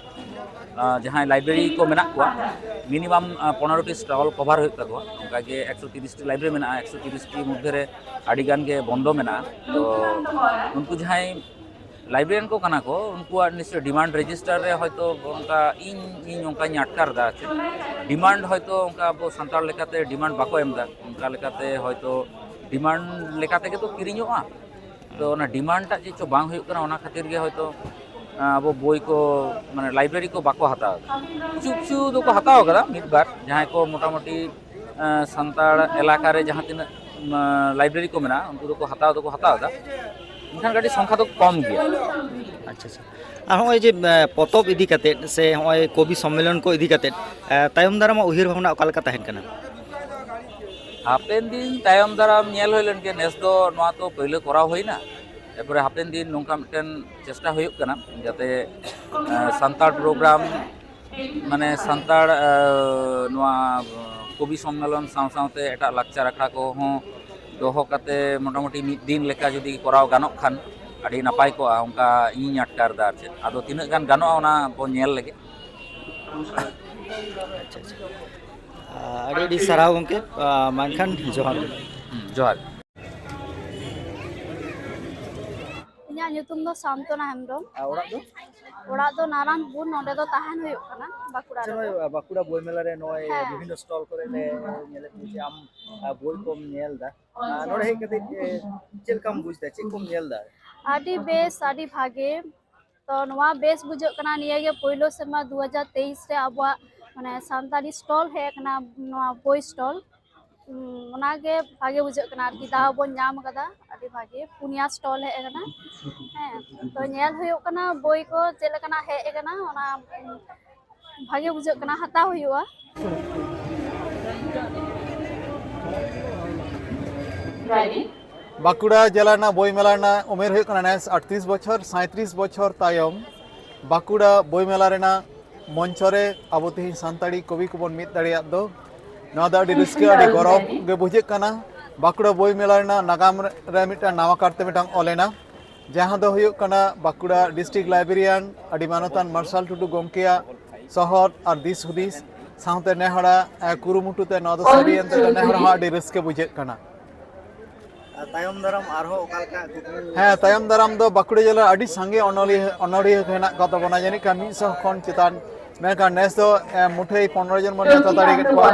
ᱡᱟᱦᱟᱸᱭ ᱞᱟᱭᱵᱨᱮᱨᱤ ᱠᱚ ᱢᱮᱱᱟᱜ ᱠᱚᱣᱟ, ᱢᱤᱱᱤᱢᱟᱢ ᱯᱚᱱᱮᱨᱚ ᱴᱤ ᱥᱴᱚᱞ ᱠᱚᱵᱷᱟᱨ ᱦᱩᱭᱩᱜ ᱛᱟᱠᱚᱣᱟ᱾ ᱚᱱᱠᱟᱜᱮ ᱮᱠᱥᱚ ᱛᱤᱨᱤᱥ ᱴᱤ ᱞᱟᱭᱵᱨᱮᱨᱤ ᱢᱮᱱᱟᱜᱼᱟ, ᱮᱠᱥᱚ ᱛᱤᱨᱤᱥ ᱴᱤ ᱢᱚᱫᱽᱫᱷᱮ ᱨᱮ ᱟᱹᱰᱤ ᱜᱟᱱ ᱜᱮ ᱵᱚᱱᱫᱚ ᱢᱮᱱᱟᱜᱼᱟ᱾ ᱛᱚ ᱩᱱᱠᱩ ᱡᱟᱦᱟᱸᱭ ᱞᱟᱭᱵᱨᱮᱨᱤᱭᱟᱱ ᱠᱚ ᱠᱟᱱᱟ ᱠᱚ, ᱩᱱᱠᱩᱣᱟᱜ ᱱᱤᱥᱪᱚᱭ ᱰᱤᱢᱟᱱᱰ ᱨᱮᱡᱤᱥᱴᱟᱨ ᱨᱮ ᱦᱚᱭᱛᱳ ᱚᱱᱠᱟ ᱤᱧ ᱤᱧ ᱚᱱᱠᱟᱧ ᱟᱴᱠᱟᱨ ᱮᱫᱟ ᱟᱨ ᱪᱮᱫ᱾ ᱰᱤᱢᱟᱱᱰ ᱦᱚᱭᱛᱳ ᱚᱱᱠᱟ ᱟᱵᱚ ᱥᱟᱱᱛᱟᱲ ᱞᱮᱠᱟᱛᱮ ᱰᱤᱢᱟᱱᱰ ᱵᱟᱠᱚ ᱮᱢ ᱮᱫᱟ, ᱚᱱᱠᱟ ᱞᱮᱠᱟᱛᱮ ᱦᱚᱭᱛᱳ ᱰᱤᱢᱟᱱᱰ ᱞᱮᱠᱟ ᱛᱮᱜᱮ ᱛᱚ ᱠᱤᱨᱤᱧᱚᱜᱼᱟ᱾ ᱛᱚ ᱚᱱᱟ ᱰᱤᱢᱟᱱᱰ ᱴᱟᱜ ᱪᱮᱫ ᱪᱚ ᱵᱟᱝ ᱦᱩᱭᱩᱜ ᱠᱟᱱᱟ, ᱚᱱᱟ ᱠᱷᱟᱹᱛᱤᱨ ᱜᱮ ᱦᱚᱭᱛᱳ ᱟᱵᱚ ᱵᱳᱭ ᱠᱚ, ᱢᱟᱱᱮ ᱞᱟᱭᱵᱨᱮᱨᱤ ᱠᱚ ᱵᱟᱠᱚ ᱦᱟᱛᱟᱣ ᱮᱫᱟ᱾ ᱠᱤᱪᱷᱩ ᱠᱤᱪᱷᱩ ᱫᱚᱠᱚ ᱦᱟᱛᱟᱣ ᱠᱟᱫᱟ, ᱢᱤᱫ ᱵᱟᱨ ᱡᱟᱦᱟᱸᱭ ᱠᱚ ᱢᱚᱴᱟᱢᱩᱴᱤ ᱥᱟᱱᱛᱟᱲ ᱮᱞᱟᱠᱟ ᱨᱮ ᱡᱟᱦᱟᱸ ᱛᱤᱱᱟᱹᱜ ᱞᱟᱭᱵᱨᱮᱨᱤ ᱠᱚ ᱢᱮᱱᱟᱜᱼᱟ, ᱩᱱᱠᱩ ᱫᱚᱠᱚ ᱦᱟᱛᱟᱣ ᱫᱚᱠᱚ ᱦᱟᱛᱟᱣ ᱮᱫᱟ, ᱢᱮᱱᱠᱷᱟᱱ ᱠᱟᱹᱴᱤᱡ ᱥᱚᱝᱠᱷᱟ ᱫᱚ ᱠᱚᱢ ᱜᱮᱭᱟ᱾ ᱟᱪᱪᱷᱟ ᱟᱪᱪᱷᱟ᱾ ᱟᱨ ᱦᱚᱸᱜᱼᱚᱭ ᱡᱮ ᱮ, ᱯᱚᱛᱚᱵ ᱤᱫᱤ ᱠᱟᱛᱮᱫ ᱥᱮ ᱦᱚᱸᱜᱼᱚᱭ ᱠᱚᱵᱤ ᱥᱚᱢᱢᱮᱞᱚᱱ ᱠᱚ ᱤᱫᱤ ᱠᱟᱛᱮᱫ ᱮ, ᱛᱟᱭᱚᱢ ᱫᱟᱨᱟᱢᱟᱜ ᱩᱭᱦᱟᱹᱨ ᱵᱷᱟᱵᱽᱱᱟ ᱚᱠᱟ ᱞᱮᱠᱟ ᱛᱟᱦᱮᱱ ᱠᱟᱱᱟ? ᱦᱟᱯᱮᱱ ᱫᱤᱱ ᱛᱟᱭᱚᱢ ᱫᱟᱨᱟᱢ ᱧᱮᱞ ᱦᱩᱭ ᱞᱮᱱ ᱜᱮ, ᱱᱮᱥ ᱫᱚ ᱱᱚᱣᱟ ᱛᱚ ᱯᱳᱭᱞᱳ ᱠᱚᱨᱟᱣ ᱦᱩᱭᱱᱟ, ᱮᱨᱯᱚᱨᱮ ᱦᱟᱯᱮᱱ ᱫᱤᱱ ᱱᱚᱝᱠᱟ ᱢᱤᱫᱴᱮᱱ ᱪᱮᱥᱴᱟ ᱦᱩᱭᱩᱜ ᱠᱟᱱᱟ ᱡᱟᱛᱮ ᱮ, ᱥᱟᱱᱛᱟᱲ ᱯᱨᱳᱜᱨᱟᱢ, ᱢᱟᱱᱮ ᱥᱟᱱᱛᱟᱲ ᱮ, ᱱᱚᱣᱟ ᱠᱚᱵᱤ ᱥᱚᱢᱢᱮᱞᱚᱱ ᱥᱟᱶ ᱥᱟᱶᱛᱮ ᱮᱴᱟᱜ ᱞᱟᱠᱪᱟᱨ ᱟᱠᱷᱲᱟ ᱠᱚᱦᱚᱸ ᱫᱚᱦᱚ ᱠᱟᱛᱮ ᱢᱚᱴᱟᱢᱩᱴᱤ ᱢᱤᱫ ᱫᱤᱱ ᱞᱮᱠᱟ ᱡᱩᱫᱤ ᱠᱚᱨᱟᱣ ᱜᱟᱱᱚᱜ ᱠᱷᱟᱱ ᱟᱹᱰᱤ ᱱᱟᱯᱟᱭ ᱠᱚᱜᱼᱟ, ᱚᱱᱠᱟ ᱤᱧᱤᱧ ᱟᱴᱠᱟᱨ ᱮᱫᱟ ᱟᱨ ᱪᱮᱫ᱾ ᱟᱫᱚ ᱛᱤᱱᱟᱹᱜ ᱜᱟᱱ ᱜᱟᱱᱚᱜᱼᱟ ᱚᱱᱟ ᱵᱚᱱ ᱧᱮᱞ ᱞᱮᱜᱮ᱾ ᱟᱪᱪᱷᱟ ᱟᱪᱪᱷᱟ᱾ ᱟᱹᱰᱤ ᱟᱹᱰᱤ ᱥᱟᱨᱦᱟᱣ ᱜᱚᱢᱠᱮ, ᱢᱮᱱᱠᱷᱟᱱ ᱡᱚᱦᱟᱨ ᱜᱮ᱾ ᱦᱩᱸ, ᱡᱚᱦᱟᱨ᱾ ᱤᱧᱟᱹᱜ ᱧᱩᱛᱩᱢ ᱫᱚ ᱥᱟᱱᱛᱚᱱᱟ ᱦᱮᱢᱵᱨᱚᱢ᱾ ᱟᱨ ᱚᱲᱟᱜ ᱫᱚ? ᱚᱲᱟᱜ ᱫᱚ ᱱᱟᱨᱟᱱᱯᱩᱨ, ᱱᱚᱰᱮ ᱫᱚ ᱛᱟᱦᱮᱱ ᱦᱩᱭᱩᱜ ᱠᱟᱱᱟ ᱵᱟᱸᱠᱩᱲᱟ ᱟᱪᱪᱷᱟ, ᱨᱮᱫᱚ᱾ ᱱᱚᱜᱼᱚᱭ ᱵᱟᱸᱠᱩᱲᱟ ᱵᱳᱭ ᱢᱮᱞᱟ ᱨᱮ ᱱᱚᱜᱼᱚᱭ ᱦᱮᱸ᱾ ᱵᱤᱵᱷᱤᱱᱱᱚ ᱥᱴᱚᱞ ᱠᱚᱨᱮ ᱞᱮ ᱧᱮᱞᱮᱫ ᱢᱮᱭᱟ ᱡᱮ ᱟᱢ ᱟᱨ ᱵᱳᱭ ᱠᱚᱢ ᱧᱮᱞ ᱮᱫᱟ᱾ ᱟᱨ ᱱᱚᱰᱮ ᱦᱮᱡ ᱠᱟᱛᱮ ᱮ, ᱪᱮᱫ ᱞᱮᱠᱟᱢ ᱵᱩᱡᱽ ᱮᱫᱟ, ᱪᱮᱫ ᱠᱚᱢ ᱧᱮᱞ ᱮᱫᱟ? ᱟᱹᱰᱤ ᱵᱮᱥ, ᱟᱹᱰᱤ ᱵᱷᱟᱜᱮ᱾ ᱛᱚ ᱱᱚᱣᱟ ᱵᱮᱥ ᱵᱩᱡᱷᱟᱹᱜ ᱠᱟᱱᱟ, ᱱᱤᱭᱟᱹ ᱜᱮ ᱯᱳᱭᱞᱳ ᱥᱮᱨᱢᱟ ᱫᱩ ᱦᱟᱡᱟᱨ ᱛᱮᱭᱤᱥ ᱨᱮ ᱟᱵᱚᱣᱟᱜ ᱢᱟᱱᱮ ᱥᱟᱱᱛᱟᱲᱤ ᱥᱴᱚᱞ ᱦᱮᱡ ᱟᱠᱟᱱᱟ, ᱱᱚᱣᱟ ᱵᱳᱭ ᱥᱴᱚᱞ᱾ ᱦᱩᱸ, ᱚᱱᱟᱜᱮ ᱵᱷᱟᱜᱮ ᱵᱩᱡᱷᱟᱹᱜ ᱠᱟᱱᱟ ᱟᱨᱠᱤ, ᱫᱟᱣ ᱵᱚᱱ ᱧᱟᱢ ᱟᱠᱟᱫᱟ, ᱟᱹᱰᱤ ᱵᱷᱟᱜᱮ᱾ ᱯᱩᱱᱭᱟ ᱥᱴᱚᱞ ᱦᱮᱡ ᱟᱠᱟᱱᱟ᱾ ᱦᱮᱸ, ᱛᱚ ᱧᱮᱞ ᱦᱩᱭᱩᱜ ᱠᱟᱱᱟ ᱵᱳᱭ ᱠᱚ ᱪᱮᱫ ᱞᱮᱠᱟᱱᱟᱜ ᱦᱮᱡ ᱟᱠᱟᱱᱟ, ᱚᱱᱟ ᱵᱷᱟᱜᱮ ᱵᱩᱡᱷᱟᱹᱜ ᱠᱟᱱᱟ, ᱦᱟᱛᱟᱣ ᱦᱩᱭᱩᱜᱼᱟ᱾ ᱵᱟᱸᱠᱩᱲᱟ ᱡᱮᱞᱟ ᱨᱮᱱᱟᱜ ᱵᱳᱭ ᱢᱮᱞᱟ ᱨᱮᱱᱟᱜ ᱩᱢᱮᱨ ᱦᱩᱭᱩᱜ ᱠᱟᱱᱟ ᱱᱮᱥ ᱟᱴᱛᱨᱤᱥ ᱵᱚᱪᱷᱚᱨ᱾ ᱥᱟᱸᱭᱛᱨᱤᱥ ᱵᱚᱪᱷᱚᱨ ᱛᱟᱭᱚᱢ ᱵᱟᱸᱠᱩᱲᱟ ᱵᱳᱭ ᱢᱮᱞᱟ ᱨᱮᱱᱟᱜ ᱢᱚᱧᱪᱚ ᱨᱮ ᱟᱵᱚ ᱛᱮᱦᱮᱧ ᱥᱟᱱᱛᱟᱲᱤ ᱠᱚᱵᱤ ᱠᱚᱵᱚᱱ ᱢᱤᱫ ᱫᱟᱲᱮᱭᱟᱜ ᱫᱚ, ᱱᱚᱣᱟ ᱫᱚ ᱟᱹᱰᱤ ᱨᱟᱹᱥᱠᱟᱹ, ᱟᱹᱰᱤ ᱜᱚᱨᱚᱵᱽ ᱜᱮ ᱵᱩᱡᱷᱟᱹᱜ ᱠᱟᱱᱟ᱾ ᱵᱟᱸᱠᱩᱲᱟ ᱵᱳᱭ ᱢᱮᱞᱟ ᱨᱮᱱᱟᱜ ᱱᱟᱜᱟᱢ ᱨᱮ ᱢᱤᱫᱴᱟᱝ ᱱᱟᱣᱟ ᱠᱟᱨᱛᱮ ᱢᱤᱫᱴᱟᱝ ᱚᱞ ᱮᱱᱟ, ᱡᱟᱦᱟᱸ ᱫᱚ ᱦᱩᱭᱩᱜ ᱠᱟᱱᱟ ᱵᱟᱸᱠᱩᱲᱟ ᱰᱤᱥᱴᱨᱤᱠᱴ ᱞᱟᱭᱵᱨᱮᱨᱤᱭᱟᱱ ᱟᱹᱰᱤ ᱢᱟᱱᱚᱛᱟᱱ ᱢᱟᱨᱥᱟᱞ ᱴᱩᱰᱩ ᱜᱚᱢᱠᱮᱭᱟᱜ ᱥᱚᱦᱚᱫ ᱟᱨ ᱫᱤᱥ ᱦᱩᱫᱤᱥ ᱥᱟᱶᱛᱮ ᱱᱮ ᱦᱚᱲᱟᱜ ᱮ, ᱠᱩᱨᱩᱢᱩᱴᱩ ᱛᱮ ᱱᱚᱣᱟ ᱫᱚ ᱥᱟᱹᱨᱤᱭᱮᱱ ᱛᱮ ᱱᱮ ᱦᱚᱲ ᱦᱚᱸ ᱟᱹᱰᱤ ᱨᱟᱹᱥᱠᱟᱹ ᱵᱩᱡᱷᱟᱹᱜ ᱠᱟᱱᱟ᱾ ᱛᱟᱭᱚᱢ ᱫᱟᱨᱟᱢ ᱟᱨᱦᱚᱸ ᱚᱠᱟ ᱞᱮᱠᱟ ᱠᱩᱠᱢᱩ? ᱦᱮᱸ, ᱛᱟᱭᱚᱢ ᱫᱟᱨᱟᱢ ᱫᱚ ᱵᱟᱸᱠᱩᱲᱟ ᱡᱮᱞᱟ ᱟᱹᱰᱤ ᱥᱟᱸᱜᱮ ᱚᱱᱚᱞᱤᱭᱟᱹ, ᱚᱱᱚᱲᱦᱤᱭᱟᱹ ᱠᱚ ᱦᱮᱱᱟᱜ ᱠᱚ ᱛᱟᱵᱚᱱᱟ, ᱡᱟᱹᱱᱤᱡ ᱠᱷᱟᱱ ᱢᱤᱫ ᱥᱚ ᱠᱷᱚᱱ ᱪᱮᱛᱟᱱ᱾ ᱢᱮᱱᱠᱷᱟᱱ ᱱᱮᱥ ᱫᱚ, ᱮ, ᱢᱩᱴᱷᱟᱹᱭ ᱯᱚᱱᱨᱚ ᱡᱚᱱ ᱵᱚᱱ ᱱᱮᱣᱛᱟ ᱫᱟᱲᱮ ᱠᱮᱫ ᱠᱚᱣᱟ᱾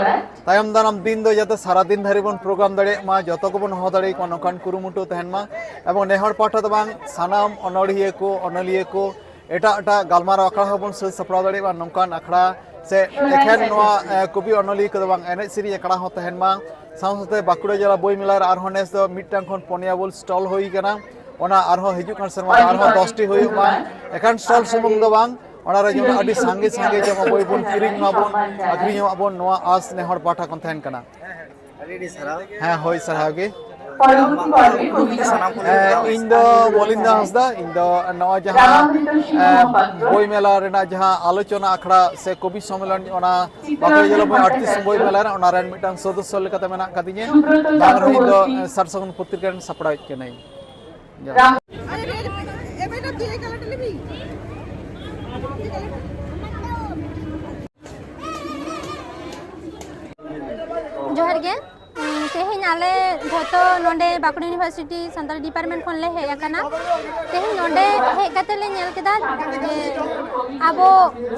ᱛᱟᱭᱚᱢ ᱫᱟᱨᱟᱢ ᱫᱤᱱ ᱫᱚ ᱡᱟᱛᱮ ᱥᱟᱨᱟ ᱫᱤᱱ ᱫᱷᱟᱹᱨᱤᱡ ᱵᱚᱱ ᱯᱨᱳᱜᱨᱟᱢ ᱫᱟᱲᱮᱭᱟᱜ ᱢᱟ, ᱡᱚᱛᱚ ᱠᱚᱵᱚᱱ ᱦᱚᱦᱚ ᱫᱟᱲᱮ ᱟᱠᱚ ᱢᱟ, ᱱᱚᱝᱠᱟᱱ ᱠᱩᱨᱩᱢᱩᱴᱩ ᱛᱟᱦᱮᱱ ᱢᱟ᱾ ᱮᱵᱚᱝ ᱱᱮᱦᱚᱲ ᱯᱟᱦᱴᱟ ᱫᱚ ᱵᱟᱝ, ᱥᱟᱱᱟᱢ ᱚᱱᱚᱲᱦᱤᱭᱟᱹ ᱠᱚ, ᱚᱱᱚᱞᱤᱭᱟᱹ ᱠᱚ, ᱮᱴᱟᱜ ᱮᱴᱟᱜ ᱜᱟᱞᱢᱟᱨᱟᱣ ᱟᱠᱷᱲᱟ ᱦᱚᱸᱵᱚᱱ ᱥᱟᱹᱛ ᱥᱟᱯᱲᱟᱣ ᱫᱟᱲᱮᱭᱟᱜ ᱢᱟ᱾ ᱱᱚᱝᱠᱟᱱ ᱟᱠᱷᱲᱟ ᱥᱮ ᱮᱠᱷᱮᱱ ᱱᱚᱣᱟ, ᱮ, ᱠᱚᱵᱤ ᱚᱱᱚᱞᱤᱭᱟᱹ ᱠᱚᱫᱚ ᱵᱟᱝ, ᱮᱱᱮᱡ ᱥᱮᱨᱮᱧ ᱟᱠᱷᱲᱟ ᱦᱚᱸ ᱛᱟᱦᱮᱱ ᱢᱟ᱾ ᱥᱟᱶ ᱥᱟᱶᱛᱮ ᱵᱟᱸᱠᱩᱲᱟ ᱡᱮᱞᱟ ᱵᱳᱭ ᱢᱮᱞᱟ ᱨᱮ ᱟᱨᱦᱚᱸ ᱱᱮᱥ ᱫᱚ ᱢᱤᱫᱴᱟᱝ ᱠᱷᱚᱱ ᱯᱚᱱᱭᱟ ᱵᱚᱞ ᱥᱴᱚᱞ ᱦᱩᱭ ᱠᱟᱱᱟ᱾ ᱚᱱᱟ ᱟᱨᱦᱚᱸ ᱦᱤᱡᱩᱜ ᱠᱟᱱ ᱥᱮᱨᱢᱟ ᱨᱮ ᱟᱨᱦᱚᱸ ᱫᱚᱥᱴᱤ ᱦᱩᱭᱩᱜ ᱢᱟ᱾ ᱮᱠᱷᱟᱱ ᱥᱴᱚᱞ ᱥᱩᱢᱩᱝ ᱫᱚ ᱵᱟᱝ, ᱚᱱᱟ ᱨᱮ ᱡᱮᱢᱚᱱ ᱟᱹᱰᱤ ᱥᱟᱸᱜᱮ ᱥᱟᱸᱜᱮ ᱡᱮᱢᱚᱱ ᱵᱳᱭ ᱵᱚᱱ ᱠᱤᱨᱤᱧ ᱢᱟᱵᱚᱱ, ᱟᱹᱠᱷᱨᱤᱧ ᱢᱟᱵᱚᱱ, ᱱᱚᱣᱟ ᱟᱸᱥ ᱱᱮᱦᱚᱲ ᱯᱟᱦᱴᱟ ᱠᱷᱚᱱ ᱛᱟᱦᱮᱱ ᱠᱟᱱᱟ᱾ ᱟᱹᱰᱤ ᱟᱹᱰᱤ ᱥᱟᱨᱦᱟᱣ᱾ ᱦᱮᱸ, ᱦᱳᱭ, ᱥᱟᱨᱦᱟᱣ ᱜᱮ᱾ ᱟᱢᱟᱜ ᱩᱯᱨᱩᱢ ᱜᱮ ᱥᱟᱱᱟᱢ ᱠᱚ ᱦᱮᱸ, ᱵᱟᱲᱟᱭᱟ᱾ ᱤᱧ ᱫᱚ ᱢᱚᱞᱤᱱᱫᱟ ᱦᱟᱸᱥᱫᱟ, ᱤᱧ ᱫᱚ ᱱᱚᱣᱟ ᱡᱟᱦᱟᱸ, ᱮ, ᱵᱳᱭ ᱢᱮᱞᱟ ᱨᱮᱱᱟᱜ ᱡᱟᱦᱟᱸ ᱟᱞᱳᱪᱚᱱᱟ ᱟᱠᱷᱲᱟ ᱥᱮ ᱠᱚᱵᱤ ᱥᱚᱢᱢᱮᱞᱚᱱ, ᱚᱱᱟ ᱵᱟᱸᱠᱩᱲᱟ ᱡᱮᱞᱟ ᱵᱳᱭ ᱟᱴᱛᱨᱤᱥ ᱵᱳᱭ ᱢᱮᱞᱟ ᱨᱮ, ᱚᱱᱟ ᱨᱮᱱ ᱢᱤᱫᱴᱟᱝ ᱥᱚᱫᱚᱥᱥᱚ ᱞᱮᱠᱟᱛᱮ ᱢᱮᱱᱟᱜ ᱠᱟᱫᱤᱧᱟ᱾ ᱵᱟᱝ ᱨᱮᱦᱚᱸ ᱤᱧ ᱫᱚ, ᱮ, ᱥᱟᱨ ᱥᱟᱹᱜᱩᱱ ᱯᱚᱛᱨᱤᱠᱟ ᱨᱮᱱ ᱥᱟᱯᱲᱟᱣᱤᱡ ᱠᱟᱹᱱᱟᱹᱧ᱾ ᱡᱚᱦᱟᱨ᱾ ᱡᱚᱦᱟᱨ ᱜᱮ᱾ ᱩᱸ, ᱛᱮᱦᱮᱧ ᱟᱞᱮ ᱡᱷᱚᱛᱚ ᱱᱚᱰᱮ ᱵᱟᱸᱠᱩᱲᱟ ᱤᱭᱩᱱᱤᱵᱷᱟᱨᱥᱤᱴᱤ ᱥᱟᱱᱛᱟᱲᱤ ᱰᱤᱯᱟᱨᱴᱢᱮᱱᱴ ᱠᱷᱚᱱ ᱞᱮ ᱦᱮᱡ ᱟᱠᱟᱱᱟ᱾ ᱛᱮᱦᱮᱧ ᱱᱚᱰᱮ ᱦᱮᱡ ᱠᱟᱛᱮ ᱞᱮ ᱧᱮᱞ ᱠᱮᱫᱟ ᱡᱮ ᱟᱵᱚ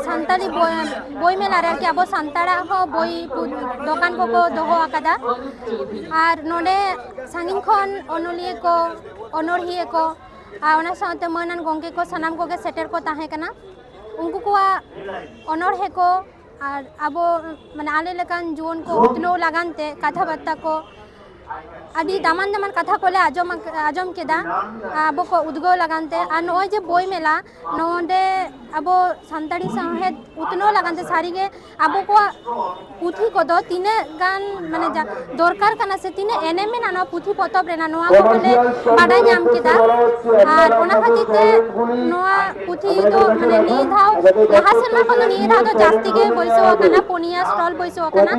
ᱥᱟᱱᱛᱟᱲᱤ ᱵᱳᱭ, ᱵᱳᱭ ᱢᱮᱞᱟ ᱨᱮ ᱟᱨᱠᱤ ᱟᱵᱚ ᱥᱟᱱᱛᱟᱲᱟᱜ ᱦᱚᱸ ᱵᱳᱭ ᱯᱩ-, ᱫᱚᱠᱟᱱ ᱠᱚᱠᱚ ᱫᱚᱦᱚ ᱟᱠᱟᱫᱟ᱾ ᱟᱨ ᱱᱚᱰᱮ ᱥᱟᱺᱜᱤᱧ ᱠᱷᱚᱱ ᱚᱱᱚᱞᱤᱭᱟᱹ ᱠᱚ, ᱚᱱᱚᱲᱦᱤᱭᱟᱹ ᱠᱚ ᱟᱨ ᱚᱱᱟ ᱥᱟᱶᱛᱮ ᱢᱟᱹᱱᱟᱱ ᱜᱚᱢᱠᱮ ᱠᱚ ᱥᱟᱱᱟᱢ ᱠᱚᱜᱮ ᱥᱮᱴᱮᱨ ᱠᱚ ᱛᱟᱦᱮᱸ ᱠᱟᱱᱟ᱾ ᱩᱱᱠᱩ ᱠᱚᱣᱟᱜ ᱚᱱᱚᱲᱦᱮ ᱠᱚ ᱟᱨ ᱟᱵᱚ, ᱢᱟᱱᱮ, ᱟᱞᱮ ᱞᱮᱠᱟᱱ ᱡᱩᱣᱟᱹᱱ ᱠᱚ ᱩᱛᱱᱟᱹᱣ ᱞᱟᱜᱟᱱ ᱛᱮ ᱠᱟᱛᱷᱟ ᱵᱟᱨᱛᱟ ᱠᱚ, ᱟᱹᱰᱤ ᱫᱟᱢᱟᱱ ᱫᱟᱢᱟᱱ ᱠᱟᱛᱷᱟ ᱠᱚᱞᱮ ᱟᱸᱡᱚᱢ ᱟᱠ-, ᱟᱸᱡᱚᱢ ᱠᱮᱫᱟ, ᱟᱵᱚ ᱠᱚ ᱩᱫᱽᱜᱟᱹᱣ ᱞᱟᱜᱟᱱ ᱛᱮ᱾ ᱟᱨ ᱱᱚᱜᱼᱚᱭ ᱡᱮ ᱵᱳᱭ ᱢᱮᱞᱟ, ᱱᱚᱰᱮ ᱟᱵᱚ ᱥᱟᱱᱛᱟᱲᱤ ᱥᱟᱶᱦᱮᱫ ᱩᱛᱱᱟᱹᱣ ᱞᱟᱜᱟᱱ ᱛᱮ ᱥᱟᱹᱨᱤᱜᱮ ᱟᱵᱚ ᱠᱚᱣᱟᱜ ᱯᱩᱛᱷᱤ ᱠᱚᱫᱚ ᱛᱤᱱᱟᱹᱜ ᱜᱟᱱ, ᱢᱟᱱᱮ, ᱡᱟ-, ᱫᱚᱨᱠᱟᱨ ᱠᱟᱱᱟ ᱥᱮ ᱛᱤᱱᱟᱹᱜ ᱮᱱᱮᱢ ᱢᱮᱱᱟᱜᱼᱟ ᱱᱚᱣᱟ ᱯᱩᱛᱷᱤ ᱯᱚᱛᱚᱵ ᱨᱮᱱᱟᱜ, ᱱᱚᱣᱟ ᱠᱚ ᱵᱚᱞᱮ ᱵᱟᱰᱟᱭ ᱧᱟᱢ ᱠᱮᱫᱟ᱾ ᱟᱨ ᱚᱱᱟ ᱠᱷᱟᱹᱛᱤᱨ ᱛᱮ ᱱᱚᱣᱟ ᱯᱩᱛᱷᱤ ᱫᱚ, ᱢᱟᱱᱮ, ᱱᱤᱭᱟᱹ ᱫᱷᱟᱣ, ᱞᱟᱦᱟ ᱥᱮᱨᱢᱟ ᱠᱷᱚᱱ ᱫᱚ ᱱᱤᱭᱟᱹ ᱫᱷᱟᱣ ᱫᱚ ᱡᱟᱹᱥᱛᱤ ᱜᱮ ᱵᱟᱹᱭᱥᱟᱹᱣ ᱟᱠᱟᱱᱟ, ᱯᱩᱱᱭᱟ ᱥᱴᱚᱞ ᱵᱟᱹᱭᱥᱟᱹᱣ ᱟᱠᱟᱱᱟ᱾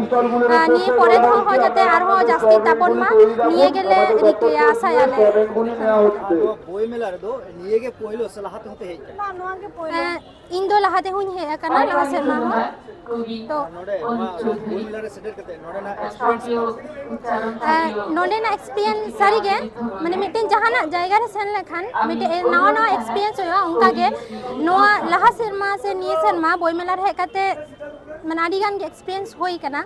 ᱟᱨ ᱱᱤᱭᱟᱹ ᱯᱚᱨᱮ ᱫᱷᱟᱣ ᱦᱚᱸ ᱡᱟᱛᱮ ᱟᱨᱦᱚᱸ ᱡᱟᱹᱥᱛᱤ ᱛᱟᱵᱚᱱ ᱢᱟ, ᱱᱤᱭᱟᱹ ᱜᱮᱞᱮ ᱨᱤᱠᱟᱹᱭᱟ, ᱟᱥᱟᱭᱟᱞᱮ᱾ ᱟᱨ ᱱᱚᱣᱟ ᱵᱳᱭ ᱢᱮᱞᱟ ᱨᱮᱫᱚ ᱱᱤᱭᱟᱹ ᱜᱮ ᱯᱳᱭᱞᱳ ᱥᱮ ᱞᱟᱦᱟ ᱛᱮᱦᱚᱸ ᱯᱮ ᱦᱮᱡ ᱟᱠᱟᱱᱟ? ᱵᱟᱝ, ᱱᱚᱣᱟ ᱜᱮ ᱯᱳᱭᱞᱳ᱾ ᱮᱸ, ᱤᱧ ᱫᱚ ᱞᱟᱦᱟ ᱛᱮᱦᱚᱸᱧ ᱦᱮᱡ ᱟᱠᱟᱱᱟ, ᱞᱟᱦᱟ ᱥᱮᱨᱢᱟ ᱦᱚᱸ᱾ ᱛᱚ ᱱᱚᱰᱮ ᱱᱚᱣᱟ ᱵᱳᱭ ᱢᱮᱞᱟ ᱨᱮ ᱥᱮᱴᱮᱨ ᱠᱟᱛᱮ ᱱᱚᱰᱮᱱᱟᱜ ᱮᱠᱥᱯᱤᱨᱤᱭᱮᱱᱥ ᱪᱮᱫ ᱞᱮᱠᱟ? ᱮᱸ, ᱱᱚᱰᱮᱱᱟᱜ ᱮᱠᱥᱯᱤᱨᱤᱭᱮᱱᱥ ᱥᱟᱹᱨᱤᱜᱮ, ᱢᱟᱱᱮ, ᱢᱤᱫᱴᱮᱱ ᱡᱟᱦᱟᱱᱟᱜ ᱡᱟᱭᱜᱟ ᱨᱮ ᱥᱮᱱ ᱞᱮᱠᱷᱟᱱ ᱢᱤᱫᱴᱮᱱ ᱱᱟᱣᱟ ᱱᱟᱣᱟ ᱮᱠᱥᱯᱤᱨᱤᱭᱮᱱᱥ ᱦᱩᱭᱩᱜᱼᱟ᱾ ᱚᱱᱠᱟᱜᱮ ᱱᱚᱣᱟ ᱞᱟᱦᱟ ᱥᱮᱨᱢᱟ ᱥᱮ ᱱᱤᱭᱟᱹ ᱥᱮᱨᱢᱟ ᱵᱳᱭ ᱢᱮᱞᱟ ᱨᱮ ᱦᱮᱡ ᱠᱟᱛᱮ, ᱢᱟᱱᱮ, ᱟᱹᱰᱤ ᱜᱟᱱ ᱜᱮ ᱮᱠᱥᱯᱤᱨᱤᱭᱮᱱᱥ ᱦᱩᱭ ᱠᱟᱱᱟ᱾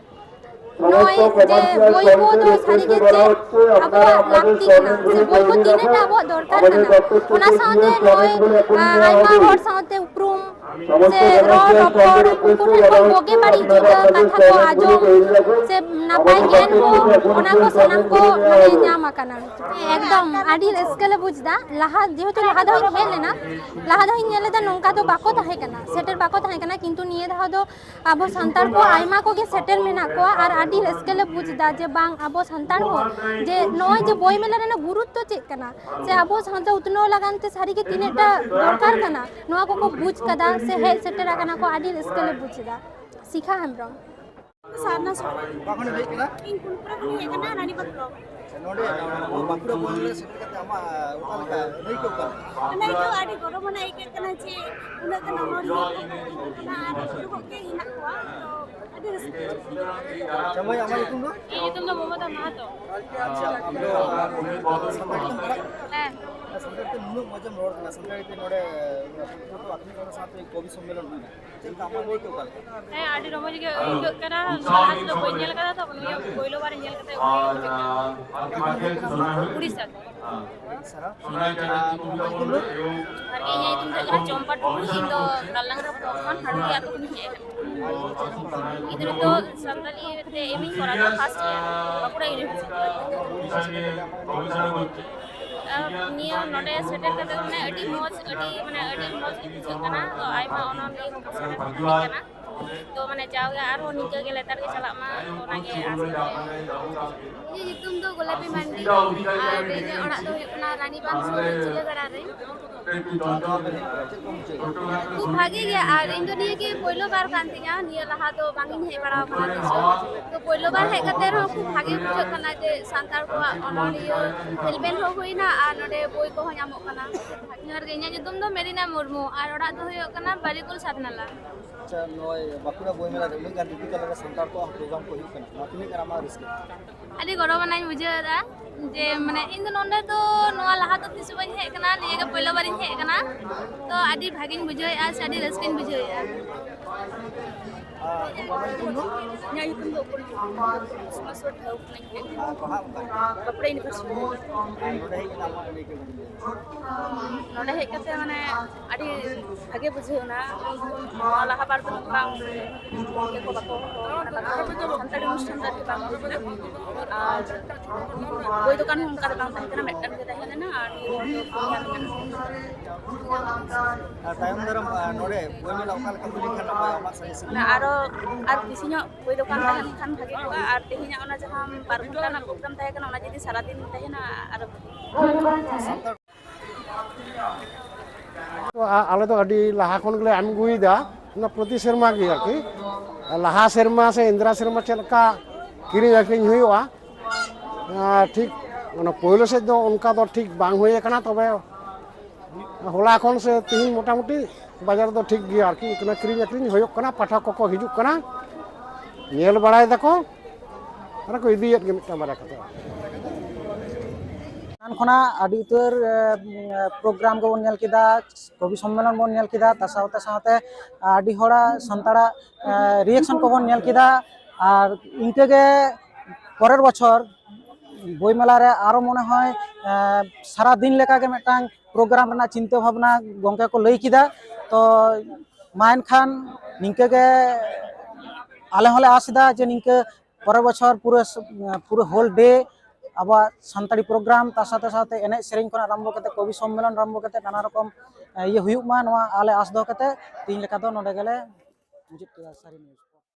ᱱᱚᱜᱼᱚᱭ ᱡᱮ ᱵᱳᱭ ᱠᱚ ᱫᱚ ᱥᱟᱹᱨᱤᱜᱮ ᱪᱮᱫ ᱟᱵᱚᱣᱟᱜ ᱞᱟᱹᱠᱛᱤ ᱠᱟᱱᱟ, ᱥᱮ ᱵᱳᱭ ᱠᱚ ᱛᱤᱱᱟᱹᱜ ᱴᱟ ᱟᱵᱚᱣᱟᱜ ᱫᱚᱨᱠᱟᱨ ᱠᱟᱱᱟ᱾ ᱚᱱᱟ ᱥᱟᱶᱛᱮ ᱱᱚᱜᱼᱚᱭ, ᱟ, ᱟᱭᱢᱟ ᱦᱚᱲ ᱥᱟᱶᱛᱮ ᱩᱯᱨᱩᱢ ᱥᱮ ᱨᱚᱲ ᱨᱚᱯᱚᱲ, ᱩᱱᱠᱩ ᱴᱷᱮᱱ ᱠᱷᱚᱱ ᱵᱩᱜᱤ ᱵᱟᱹᱲᱤᱡ ᱡᱩᱫᱟᱹ ᱠᱟᱛᱷᱟ ᱠᱚ ᱟᱸᱡᱚᱢ ᱥᱮ ᱱᱟᱯᱟᱭ ᱜᱮᱭᱟᱱ ᱠᱚ, ᱚᱱᱟ ᱠᱚ ᱥᱟᱱᱟᱢ ᱠᱚ, ᱢᱟᱱᱮ, ᱧᱟᱢ ᱟᱠᱟᱱᱟ᱾ ᱮᱠᱫᱚᱢ ᱟᱹᱰᱤ ᱨᱟᱹᱥᱠᱟᱹ ᱞᱮ ᱵᱩᱡᱽ ᱮᱫᱟ᱾ ᱞᱟᱦᱟ, ᱡᱮᱦᱮᱛᱩ ᱞᱟᱦᱟ ᱫᱷᱟᱣ ᱤᱧ ᱦᱮᱡ ᱞᱮᱱᱟ, ᱞᱟᱦᱟ ᱫᱷᱟᱣ ᱤᱧ ᱧᱮᱞ ᱞᱮᱫᱟ ᱱᱚᱝᱠᱟ ᱫᱚ ᱵᱟᱠᱚ ᱛᱟᱦᱮᱸ ᱠᱟᱱᱟ, ᱥᱮᱴᱮᱨ ᱵᱟᱠᱚ ᱛᱟᱦᱮᱸ ᱠᱟᱱᱟ, ᱠᱤᱱᱛᱩ ᱱᱤᱭᱟᱹ ᱫᱷᱟᱣ ᱫᱚ ᱟᱵᱚ ᱥᱟᱱᱛᱟᱲ ᱠᱚ ᱟᱭᱢᱟ ᱠᱚᱜᱮ ᱥᱮᱴᱮᱨ ᱢᱮᱱᱟᱜ ᱠᱚᱣᱟ᱾ ᱟᱨ ᱟᱹᱰᱤ ᱨᱟᱹᱥᱠᱟᱹ ᱞᱮ ᱵᱩᱡᱽ ᱮᱫᱟ ᱡᱮ ᱵᱟᱝ, ᱟᱵᱚ ᱥᱟᱱᱛᱟᱲ ᱦᱚᱸ ᱡᱮ ᱱᱚᱜᱼᱚᱭ ᱡᱮ ᱵᱳᱭ ᱢᱮᱞᱟ ᱨᱮᱱᱟᱜ ᱜᱩᱨᱩᱛᱛᱚ ᱪᱮᱫ ᱠᱟᱱᱟ, ᱥᱮ ᱟᱵᱚ ᱥᱟᱶᱛᱟ ᱩᱛᱱᱟᱹᱣ ᱞᱟᱹᱜᱤᱫ ᱛᱮ ᱥᱟᱹᱨᱤᱜᱮ ᱛᱤᱱᱟᱹᱜ ᱴᱟ ᱫᱚᱨᱠᱟᱨ ᱠᱟᱱᱟ, ᱱᱚᱣᱟ ᱠᱚᱠᱚ ᱵᱩᱡᱽ ᱠᱟᱫᱟ ᱥᱮ ᱦᱮᱡ ᱥᱮᱴᱮᱨ ᱟᱠᱟᱱᱟ ᱠᱚ, ᱟᱹᱰᱤ ᱨᱟᱹᱥᱠᱟᱹ ᱞᱮ ᱵᱩᱡᱽ ᱮᱫᱟ᱾ ᱥᱤᱠᱷᱟ ᱦᱮᱢᱵᱨᱚᱢ᱾ ᱥᱟᱨᱱᱟ ᱥᱚᱨᱮᱱ᱾ ᱚᱠᱟ ᱠᱷᱚᱱᱮᱢ ᱦᱮᱡ ᱠᱟᱱᱟ? ᱤᱧ ᱯᱩᱱᱯᱩᱨᱟ ᱠᱷᱚᱱᱤᱧ ᱦᱮᱡ ᱠᱟᱱᱟ, ᱨᱟᱱᱤᱵᱟᱜᱽ ᱵᱞᱚᱠ᱾ ᱟᱪᱪᱷᱟ, ᱱᱚᱰᱮ ᱵᱟᱸᱠᱩᱲᱟ ᱵᱚᱱ ᱨᱮ ᱥᱮᱴᱮᱨ ᱠᱟᱛᱮ ᱟᱢᱟᱜ ᱚᱠᱟ ᱞᱮᱠᱟ ᱟᱹᱭᱠᱟᱹᱣ ᱠᱟᱱᱟ? ᱢᱟᱱᱮ, ᱟᱹᱭᱠᱟᱹᱣ ᱟᱹᱰᱤ ᱜᱚᱨᱚᱵᱽ ᱟᱱᱟᱜ ᱟᱹᱭᱠᱟᱹᱜ ᱠᱟᱱᱟ ᱡᱮ ᱩᱱᱟᱹᱜ ᱜᱟᱱ ᱚᱱᱚᱞᱤᱭᱟᱹ ᱠᱚ ᱦᱮᱡ ᱟᱠᱟᱱᱟ ᱟᱨ ᱩᱱᱠᱩ ᱠᱚᱜᱮ ᱦᱮᱱᱟᱜ ᱠᱚᱣᱟ, ᱛᱚ ᱟᱹᱰᱤ ᱨᱟᱹᱥᱠᱟᱹ᱾ ᱟᱪᱪᱷᱟ, ᱢᱟᱹᱭ, ᱟᱢᱟᱜ ᱧᱩᱛᱩᱢ ᱫᱚ? ᱤᱧᱟᱹᱜ ᱧᱩᱛᱩᱢ ᱫᱚ ᱢᱚᱢᱚᱛᱟ ᱢᱟᱦᱟᱛᱚ᱾ ᱟᱪᱪᱷᱟ, ᱟᱢ ᱫᱚ ᱥᱟᱱᱛᱟᱲᱤ ᱛᱮᱢ ᱯᱟᱲᱦᱟᱜ ᱠᱟᱱᱟ? ᱦᱮᱸ᱾ ᱥᱟᱱᱛᱟᱲᱤ ᱛᱮ ᱱᱩᱱᱟᱹᱜ ᱢᱚᱡᱽ ᱮᱢ ᱨᱚᱲ ᱠᱟᱱᱟ, ᱥᱟᱱᱛᱟᱲᱤ ᱛᱮ ᱱᱚᱰᱮ ᱯᱩᱛᱷᱤ ᱯᱚᱛᱚᱵ ᱟᱹᱠᱷᱨᱤᱧ ᱠᱚᱨᱮ ᱥᱟᱶᱛᱮ ᱠᱚᱵᱤ ᱥᱚᱢᱢᱮᱞᱚᱱ ᱦᱩᱭᱱᱟ᱾ ᱪᱮᱫ ᱞᱮᱠᱟ ᱟᱢᱟᱜ ᱟᱹᱭᱠᱟᱹᱣ ᱚᱠᱟ ᱞᱮᱠᱟ? ᱦᱮᱸ, ᱟᱹᱰᱤ ᱨᱚᱢᱚᱡᱽ ᱜᱮ ᱟᱹᱭᱠᱟᱹᱜ ᱠᱟᱱᱟ᱾ ᱞᱟᱦᱟ ᱛᱮᱫᱚ ᱵᱟᱹᱧ ᱧᱮᱞ ᱟᱠᱟᱫᱟ ᱛᱚ, ᱱᱤᱭᱟᱹ ᱯᱳᱭᱞᱳ ᱵᱟᱨ ᱧᱮᱞ ᱠᱟᱛᱮ ᱩᱱᱤ ᱩᱲᱤᱥᱥᱟ ᱠᱷᱚᱱ᱾ ᱟᱨ ᱟᱢᱟᱜ ᱧᱩᱛᱩᱢ ᱫᱚ? ᱟᱨ ᱤᱧᱟᱹᱜ ᱧᱩᱛᱩᱢ ᱫᱚ ᱦᱩᱭᱩᱜ ᱠᱟᱱᱟ ᱪᱚᱢᱯᱟ ᱴᱩᱰᱩ᱾ ᱤᱧ ᱫᱚ ᱰᱟᱞᱰᱟᱝᱜᱟ ᱵᱞᱚᱠ ᱠᱷᱚᱱ ᱦᱟᱸᱰᱩᱜᱤ ᱟᱹᱛᱩ ᱠᱷᱚᱱᱤᱧ ᱦᱮᱡ ᱟᱠᱟᱱᱟ᱾ ᱤᱧ ᱫᱚ ᱱᱤᱛᱚᱜ ᱥᱟᱱᱛᱟᱞᱤ ᱛᱮ ᱮᱢ ᱤᱧ ᱠᱚᱨᱟᱣ ᱮᱫᱟ, ᱯᱷᱟᱥᱴ ᱤᱭᱟᱨ, ᱵᱟᱸᱠᱩᱲᱟ ᱤᱭᱩᱱᱤᱵᱷᱟᱨᱥᱤᱴᱤ᱾ ᱟᱨ ᱱᱤᱭᱟᱹ ᱱᱚᱰᱮ ᱥᱮᱴᱮᱨ ᱠᱟᱛᱮ ᱢᱟᱱᱮ ᱟᱹᱰᱤ ᱢᱚᱡᱽ, ᱟᱹᱰᱤ, ᱢᱟᱱᱮ, ᱟᱹᱰᱤ ᱢᱚᱡᱽ ᱜᱮ ᱵᱩᱡᱷᱟᱹᱜ ᱠᱟᱱᱟ᱾ ᱛᱚ ᱟᱭᱢᱟ ᱚᱱᱚᱞᱤᱭᱟᱹ ᱠᱚᱠᱚ ᱥᱮᱴᱮᱨ ᱠᱟᱱᱟ᱾ ᱛᱚ ᱢᱟᱱᱮ ᱡᱟᱣᱜᱮ ᱟᱨᱦᱚᱸ ᱱᱤᱝᱠᱟᱹ ᱜᱮ ᱞᱮᱛᱟᱲ ᱜᱮ ᱪᱟᱞᱟᱜ ᱢᱟ, ᱚᱱᱟᱜᱮ ᱟᱥ ᱠᱟᱛᱮ᱾ ᱤᱧᱟᱹᱜ ᱧᱩᱛᱩᱢ ᱫᱚ ᱜᱳᱞᱟᱯᱤ ᱢᱟᱱᱰᱤ ᱟᱨ ᱤᱧᱟᱹᱜ ᱚᱲᱟᱜ ᱫᱚ ᱦᱩᱭᱩᱜ ᱠᱟᱱᱟ ᱨᱟᱱᱤᱵᱟᱸᱫᱷ ᱥᱩᱨ ᱪᱤᱞᱟᱹᱜᱟᱲᱟ ᱨᱮ᱾ ᱠᱷᱩᱵ ᱵᱷᱟᱜᱮ ᱜᱮ, ᱟᱨ ᱤᱧ ᱫᱚ ᱱᱤᱭᱟᱹ ᱜᱮ ᱯᱳᱭᱞᱳ ᱵᱟᱨ ᱠᱟᱱ ᱛᱤᱧᱟ, ᱱᱤᱭᱟᱹ ᱞᱟᱦᱟ ᱫᱚ ᱵᱟᱝ ᱤᱧ ᱦᱮᱡ ᱵᱟᱲᱟ ᱟᱠᱟᱱᱟ ᱛᱤᱥ ᱦᱚᱸ᱾ ᱛᱚ ᱯᱳᱭᱞᱳ ᱵᱟᱨ ᱦᱮᱡ ᱠᱟᱛᱮ ᱨᱮᱦᱚᱸ ᱠᱷᱩᱵ ᱵᱷᱟᱜᱮ ᱵᱩᱡᱷᱟᱹᱜ ᱠᱟᱱᱟ ᱡᱮ ᱥᱟᱱᱛᱟᱲ ᱠᱚᱣᱟᱜ ᱚᱱᱚᱞᱤᱭᱟᱹ ᱧᱮᱞ ᱦᱚᱸ ᱦᱩᱭᱱᱟ ᱟᱨ ᱱᱚᱰᱮ ᱵᱳᱭ ᱠᱚᱦᱚᱸ ᱧᱟᱢᱚᱜ ᱠᱟᱱᱟ᱾ ᱡᱚᱦᱟᱨ ᱜᱮ, ᱤᱧᱟᱹᱜ ᱧᱩᱛᱩᱢ ᱫᱚ ᱢᱮᱨᱤᱱᱟ ᱢᱩᱨᱢᱩ ᱟᱨ ᱚᱲᱟᱜ ᱫᱚ ᱦᱩᱭᱩᱜ ᱠᱟᱱᱟ ᱵᱟᱨᱤᱠᱩᱞ ᱥᱟᱛᱱᱟᱞᱟ᱾ ᱟᱪᱪᱷᱟ, ᱱᱚᱜᱼᱚᱭ ᱵᱟᱸᱠᱩᱲᱟ ᱵᱳᱭ ᱢᱮᱞᱟ ᱨᱮ ᱩᱱᱟᱹᱜ ᱜᱟᱱ ᱫᱤᱠᱩ ᱛᱟᱞᱟᱨᱮ ᱥᱟᱱᱛᱟᱲ ᱠᱚᱣᱟᱜ ᱦᱚᱸ ᱯᱨᱳᱜᱨᱟᱢ ᱠᱚ ᱦᱩᱭᱩᱜ ᱠᱟᱱᱟ, ᱱᱚᱣᱟ ᱛᱤᱱᱟᱹᱜ ᱜᱟᱱ ᱟᱢᱟᱜ ᱨᱟᱹᱥᱠᱟᱹ? ᱟᱹᱰᱤ ᱜᱚᱨᱚᱵᱽ ᱟᱱᱟᱧ ᱵᱩᱡᱷᱟᱹᱣ ᱮᱫᱟ ᱡᱮ ᱢᱟᱱᱮ ᱤᱧ ᱫᱚ ᱱᱚᱰᱮ ᱫᱚ ᱱᱚᱣᱟ ᱞᱟᱦᱟ ᱫᱚ ᱛᱤᱥ ᱦᱚᱸ ᱵᱟᱹᱧ ᱦᱮᱡ ᱟᱠᱟᱱᱟ, ᱱᱤᱭᱟᱹ ᱜᱮ ᱯᱳᱭᱞᱳ ᱵᱟᱨᱤᱧ ᱦᱮᱡ ᱟᱠᱟᱱᱟ᱾ ᱛᱚ ᱟᱹᱰᱤ ᱵᱷᱟᱜᱮᱧ ᱵᱩᱡᱷᱟᱹᱣᱮᱫᱼᱟ ᱥᱮ ᱟᱹᱰᱤ ᱨᱟᱹᱥᱠᱟᱹᱧ ᱵᱩᱡᱷᱟᱹᱣᱮᱫᱼᱟ᱾ ᱟᱨ ᱟᱢᱟᱜ ᱧᱩᱛᱩᱢ ᱫᱚ? ᱤᱧᱟᱹᱜ ᱧᱩᱛᱩᱢ ᱫᱚ ᱩᱯᱟᱹᱞ ᱴᱩᱰᱩ᱾ ᱥᱚᱢᱟᱡᱽ ᱥᱩᱥᱟᱹᱨ ᱴᱷᱟᱶ ᱠᱷᱚᱱᱤᱧ ᱦᱮᱡ ᱟᱠᱟᱱᱟ᱾ ᱟᱨ ᱯᱟᱲᱦᱟᱜ ᱚᱠᱟᱨᱮ? ᱵᱟᱸᱠᱩᱲᱟ ᱤᱭᱩᱱᱤᱵᱷᱟᱨᱥᱤᱴᱤ᱾ ᱟᱨ ᱱᱚᱰᱮ ᱦᱮᱡ ᱠᱟᱛᱮ ᱟᱢᱟᱜ ᱟᱹᱭᱠᱟᱹᱣ ᱫᱚ ᱪᱮᱫ? ᱱᱚᱰᱮ ᱦᱮᱡ ᱠᱟᱛᱮ ᱢᱟᱱᱮ ᱟᱹᱰᱤ ᱵᱷᱟᱜᱮ ᱵᱩᱡᱷᱟᱹᱣ ᱮᱱᱟ᱾ ᱱᱚᱣᱟ ᱞᱟᱦᱟ ᱵᱟᱨ ᱫᱚ ᱵᱟᱝ, ᱜᱚᱢᱠᱮ ᱠᱚ ᱵᱟᱠᱚ ᱦᱚᱦᱚ ᱟᱠᱟᱱᱟ, ᱵᱟᱠᱚ, ᱥᱟᱱᱛᱟᱲᱤ ᱚᱱᱩᱥᱴᱷᱟᱱ ᱫᱚ ᱟᱨᱠᱤ ᱵᱟᱝ ᱦᱩᱭ ᱞᱮᱱᱟ᱾ ᱟᱨ ᱵᱳᱭ ᱫᱚᱠᱟᱱ ᱦᱚᱸ ᱚᱱᱠᱟ ᱫᱚ ᱵᱟᱝ ᱛᱟᱦᱮᱸ ᱠᱟᱱᱟ, ᱢᱤᱫᱴᱟᱝ ᱜᱮ ᱛᱟᱦᱮᱸ ᱞᱮᱱᱟ᱾ ᱟᱨ ᱱᱤᱭᱟᱹ ᱫᱷᱟᱣ ᱫᱚ ᱯᱩᱱᱭᱟ ᱢᱮᱱᱟᱜᱼᱟ᱾ ᱟᱨ ᱛᱟᱭᱚᱢ ᱫᱟᱨᱟᱢ, ᱟᱨ ᱱᱚᱰᱮ ᱵᱳᱭ ᱢᱮᱞᱟ ᱚᱠᱟ ᱞᱮᱠᱟ ᱦᱩᱭ ᱞᱮᱱᱠᱷᱟᱱ ᱱᱟᱯᱟᱭᱚᱜᱼᱟ, ᱟᱢᱟᱜ ᱥᱟᱡᱮᱥᱚᱱ? ᱢᱟᱱᱮ ᱟᱨᱚ ᱟᱨ ᱵᱮᱥᱤ ᱧᱚᱜ ᱵᱳᱭ ᱫᱚᱠᱟᱱ ᱛᱟᱦᱮᱸ ᱞᱮᱱᱠᱷᱟᱱ ᱵᱷᱟᱜᱮ ᱠᱚᱜᱼᱟ᱾ ᱟᱨ ᱛᱮᱦᱮᱧᱟᱜ ᱚᱱᱟ ᱡᱟᱦᱟᱸ ᱵᱟᱨ ᱜᱷᱚᱱᱴᱟ ᱨᱮᱱᱟᱜ ᱯᱨᱳᱜᱨᱟᱢ ᱛᱟᱦᱮᱸ ᱠᱟᱱᱟ, ᱚᱱᱟ ᱡᱩᱫᱤ ᱥᱟᱨᱟᱫᱤᱱ ᱛᱟᱦᱮᱱᱟ ᱟᱨᱚ ᱵᱷᱟᱜᱮ᱾ ᱛᱚ, ᱟ-, ᱟᱞᱮ ᱫᱚ ᱟᱹᱰᱤ ᱞᱟᱦᱟ ᱠᱷᱚᱱ ᱜᱮᱞᱮ ᱮᱢ ᱟᱹᱜᱩᱭᱮᱫᱟ, ᱚᱱᱟ ᱯᱨᱚᱛᱤ ᱥᱮᱨᱢᱟ ᱜᱮ ᱟᱨᱠᱤ᱾ ᱞᱟᱦᱟ ᱥᱮᱨᱢᱟ ᱥᱮ ᱤᱱᱫᱨᱟ ᱥᱮᱨᱢᱟ ᱪᱮᱫ ᱞᱮᱠᱟ ᱠᱤᱨᱤᱧ ᱟᱹᱠᱷᱨᱤᱧ ᱦᱩᱭᱩᱜᱼᱟ, ᱟ, ᱴᱷᱤᱠ ᱚᱱᱟ ᱯᱳᱭᱞᱳ ᱥᱮᱫ ᱫᱚ ᱚᱱᱠᱟ ᱫᱚ ᱴᱷᱤᱠ ᱵᱟᱝ ᱦᱩᱭ ᱟᱠᱟᱱᱟ, ᱛᱚᱵᱮ ᱦᱚᱞᱟ ᱠᱷᱚᱱ ᱥᱮ ᱛᱤᱦᱤᱧ ᱢᱚᱴᱟᱢᱩᱴᱤ ᱵᱟᱡᱟᱨ ᱫᱚ ᱴᱷᱤᱠ ᱜᱮᱭᱟ ᱟᱨᱠᱤ, ᱠᱤᱨᱤᱧ ᱟᱹᱠᱷᱨᱤᱧ ᱦᱩᱭᱩᱜ ᱠᱟᱱᱟ, ᱯᱟᱴᱷᱚᱠ ᱠᱚᱠᱚ ᱦᱤᱡᱩᱜ ᱠᱟᱱᱟ, ᱧᱮᱞ ᱵᱟᱲᱟᱭ ᱫᱟᱠᱚ, ᱟᱨ ᱠᱚ ᱤᱫᱤᱭᱮᱫ ᱜᱮ ᱢᱤᱫᱴᱟᱝ ᱵᱟᱨᱭᱟ ᱠᱟᱛᱮ᱾ ᱮᱱᱟᱱ ᱠᱷᱚᱱᱟᱜ ᱟᱹᱰᱤ ᱩᱛᱟᱹᱨ, ᱮ, ᱯᱨᱳᱜᱨᱟᱢ ᱠᱚᱵᱚᱱ ᱧᱮᱞ ᱠᱮᱫᱟ, ᱠᱚᱵᱤ ᱥᱚᱢᱢᱮᱞᱚᱱ ᱵᱚᱱ ᱧᱮᱞ ᱠᱮᱫᱟ, ᱛᱟ ᱥᱟᱶᱛᱮ ᱥᱟᱶᱛᱮ ᱟᱹᱰᱤ ᱦᱚᱲᱟᱜ ᱥᱟᱱᱛᱟᱲᱟᱜ, ᱮ, ᱨᱤᱭᱮᱠᱥᱚᱱ ᱠᱚᱵᱚᱱ ᱧᱮᱞ ᱠᱮᱫᱟ᱾ ᱟᱨ ᱤᱱᱠᱟᱹᱜᱮ ᱯᱚᱨᱮᱨ ᱵᱚᱪᱷᱚᱨ ᱵᱳᱭ ᱢᱮᱞᱟ ᱨᱮ ᱟᱨᱚ ᱢᱚᱱᱮ ᱦᱚᱭ, ᱮ, ᱥᱟᱨᱟ ᱫᱤᱱ ᱞᱮᱠᱟᱜᱮ ᱢᱤᱫᱴᱟᱝ ᱯᱨᱳᱜᱨᱟᱢ ᱨᱮᱱᱟᱜ ᱪᱤᱱᱛᱟᱹ ᱵᱷᱟᱵᱽᱱᱟ ᱜᱚᱢᱠᱮ ᱠᱚ ᱞᱟᱹᱭ ᱠᱮᱫᱟ᱾ ᱛᱚ ᱢᱟ ᱮᱱᱠᱷᱟᱱ ᱱᱤᱝᱠᱟᱹ ᱜᱮ ᱟᱞᱮ ᱦᱚᱸᱞᱮ ᱟᱥ ᱮᱫᱟ ᱡᱮ ᱱᱤᱝᱠᱟ ᱯᱚᱨᱮᱨ ᱵᱚᱪᱷᱚᱨ ᱯᱩᱨᱟᱹ ᱥ-, ᱯᱩᱨᱟᱹ ᱦᱳᱞ ᱰᱮ ᱟᱵᱚᱣᱟᱜ ᱥᱟᱱᱛᱟᱲᱤ ᱯᱨᱳᱜᱨᱟᱢ, ᱛᱟᱨ ᱥᱟᱛᱷᱮ ᱥᱟᱛᱷᱮ ᱮᱱᱮᱡ ᱥᱮᱨᱮᱧ ᱠᱷᱚᱱ ᱟᱨᱟᱢᱵᱷᱚ ᱠᱟᱛᱮ ᱠᱚᱵᱤ ᱥᱚᱢᱢᱮᱞᱚᱱ ᱟᱨᱟᱢᱵᱷᱚ ᱠᱟᱛᱮ ᱱᱟᱱᱟ ᱨᱚᱠᱚᱢ, ᱮ, ᱤᱭᱟᱹ ᱦᱩᱭᱩᱜ ᱢᱟ, ᱱᱚᱣᱟ ᱟᱞᱮ ᱟᱥ ᱫᱚᱦᱚ ᱠᱟᱛᱮ ᱛᱮᱦᱮᱧ ᱞᱮᱠᱟ ᱫᱚ ᱱᱚᱰᱮ ᱜᱮᱞᱮ ᱢᱩᱪᱟᱹᱫ ᱠᱮᱫᱟ ᱥᱟᱹᱨᱤ ᱱᱤᱭᱩᱡᱽ᱾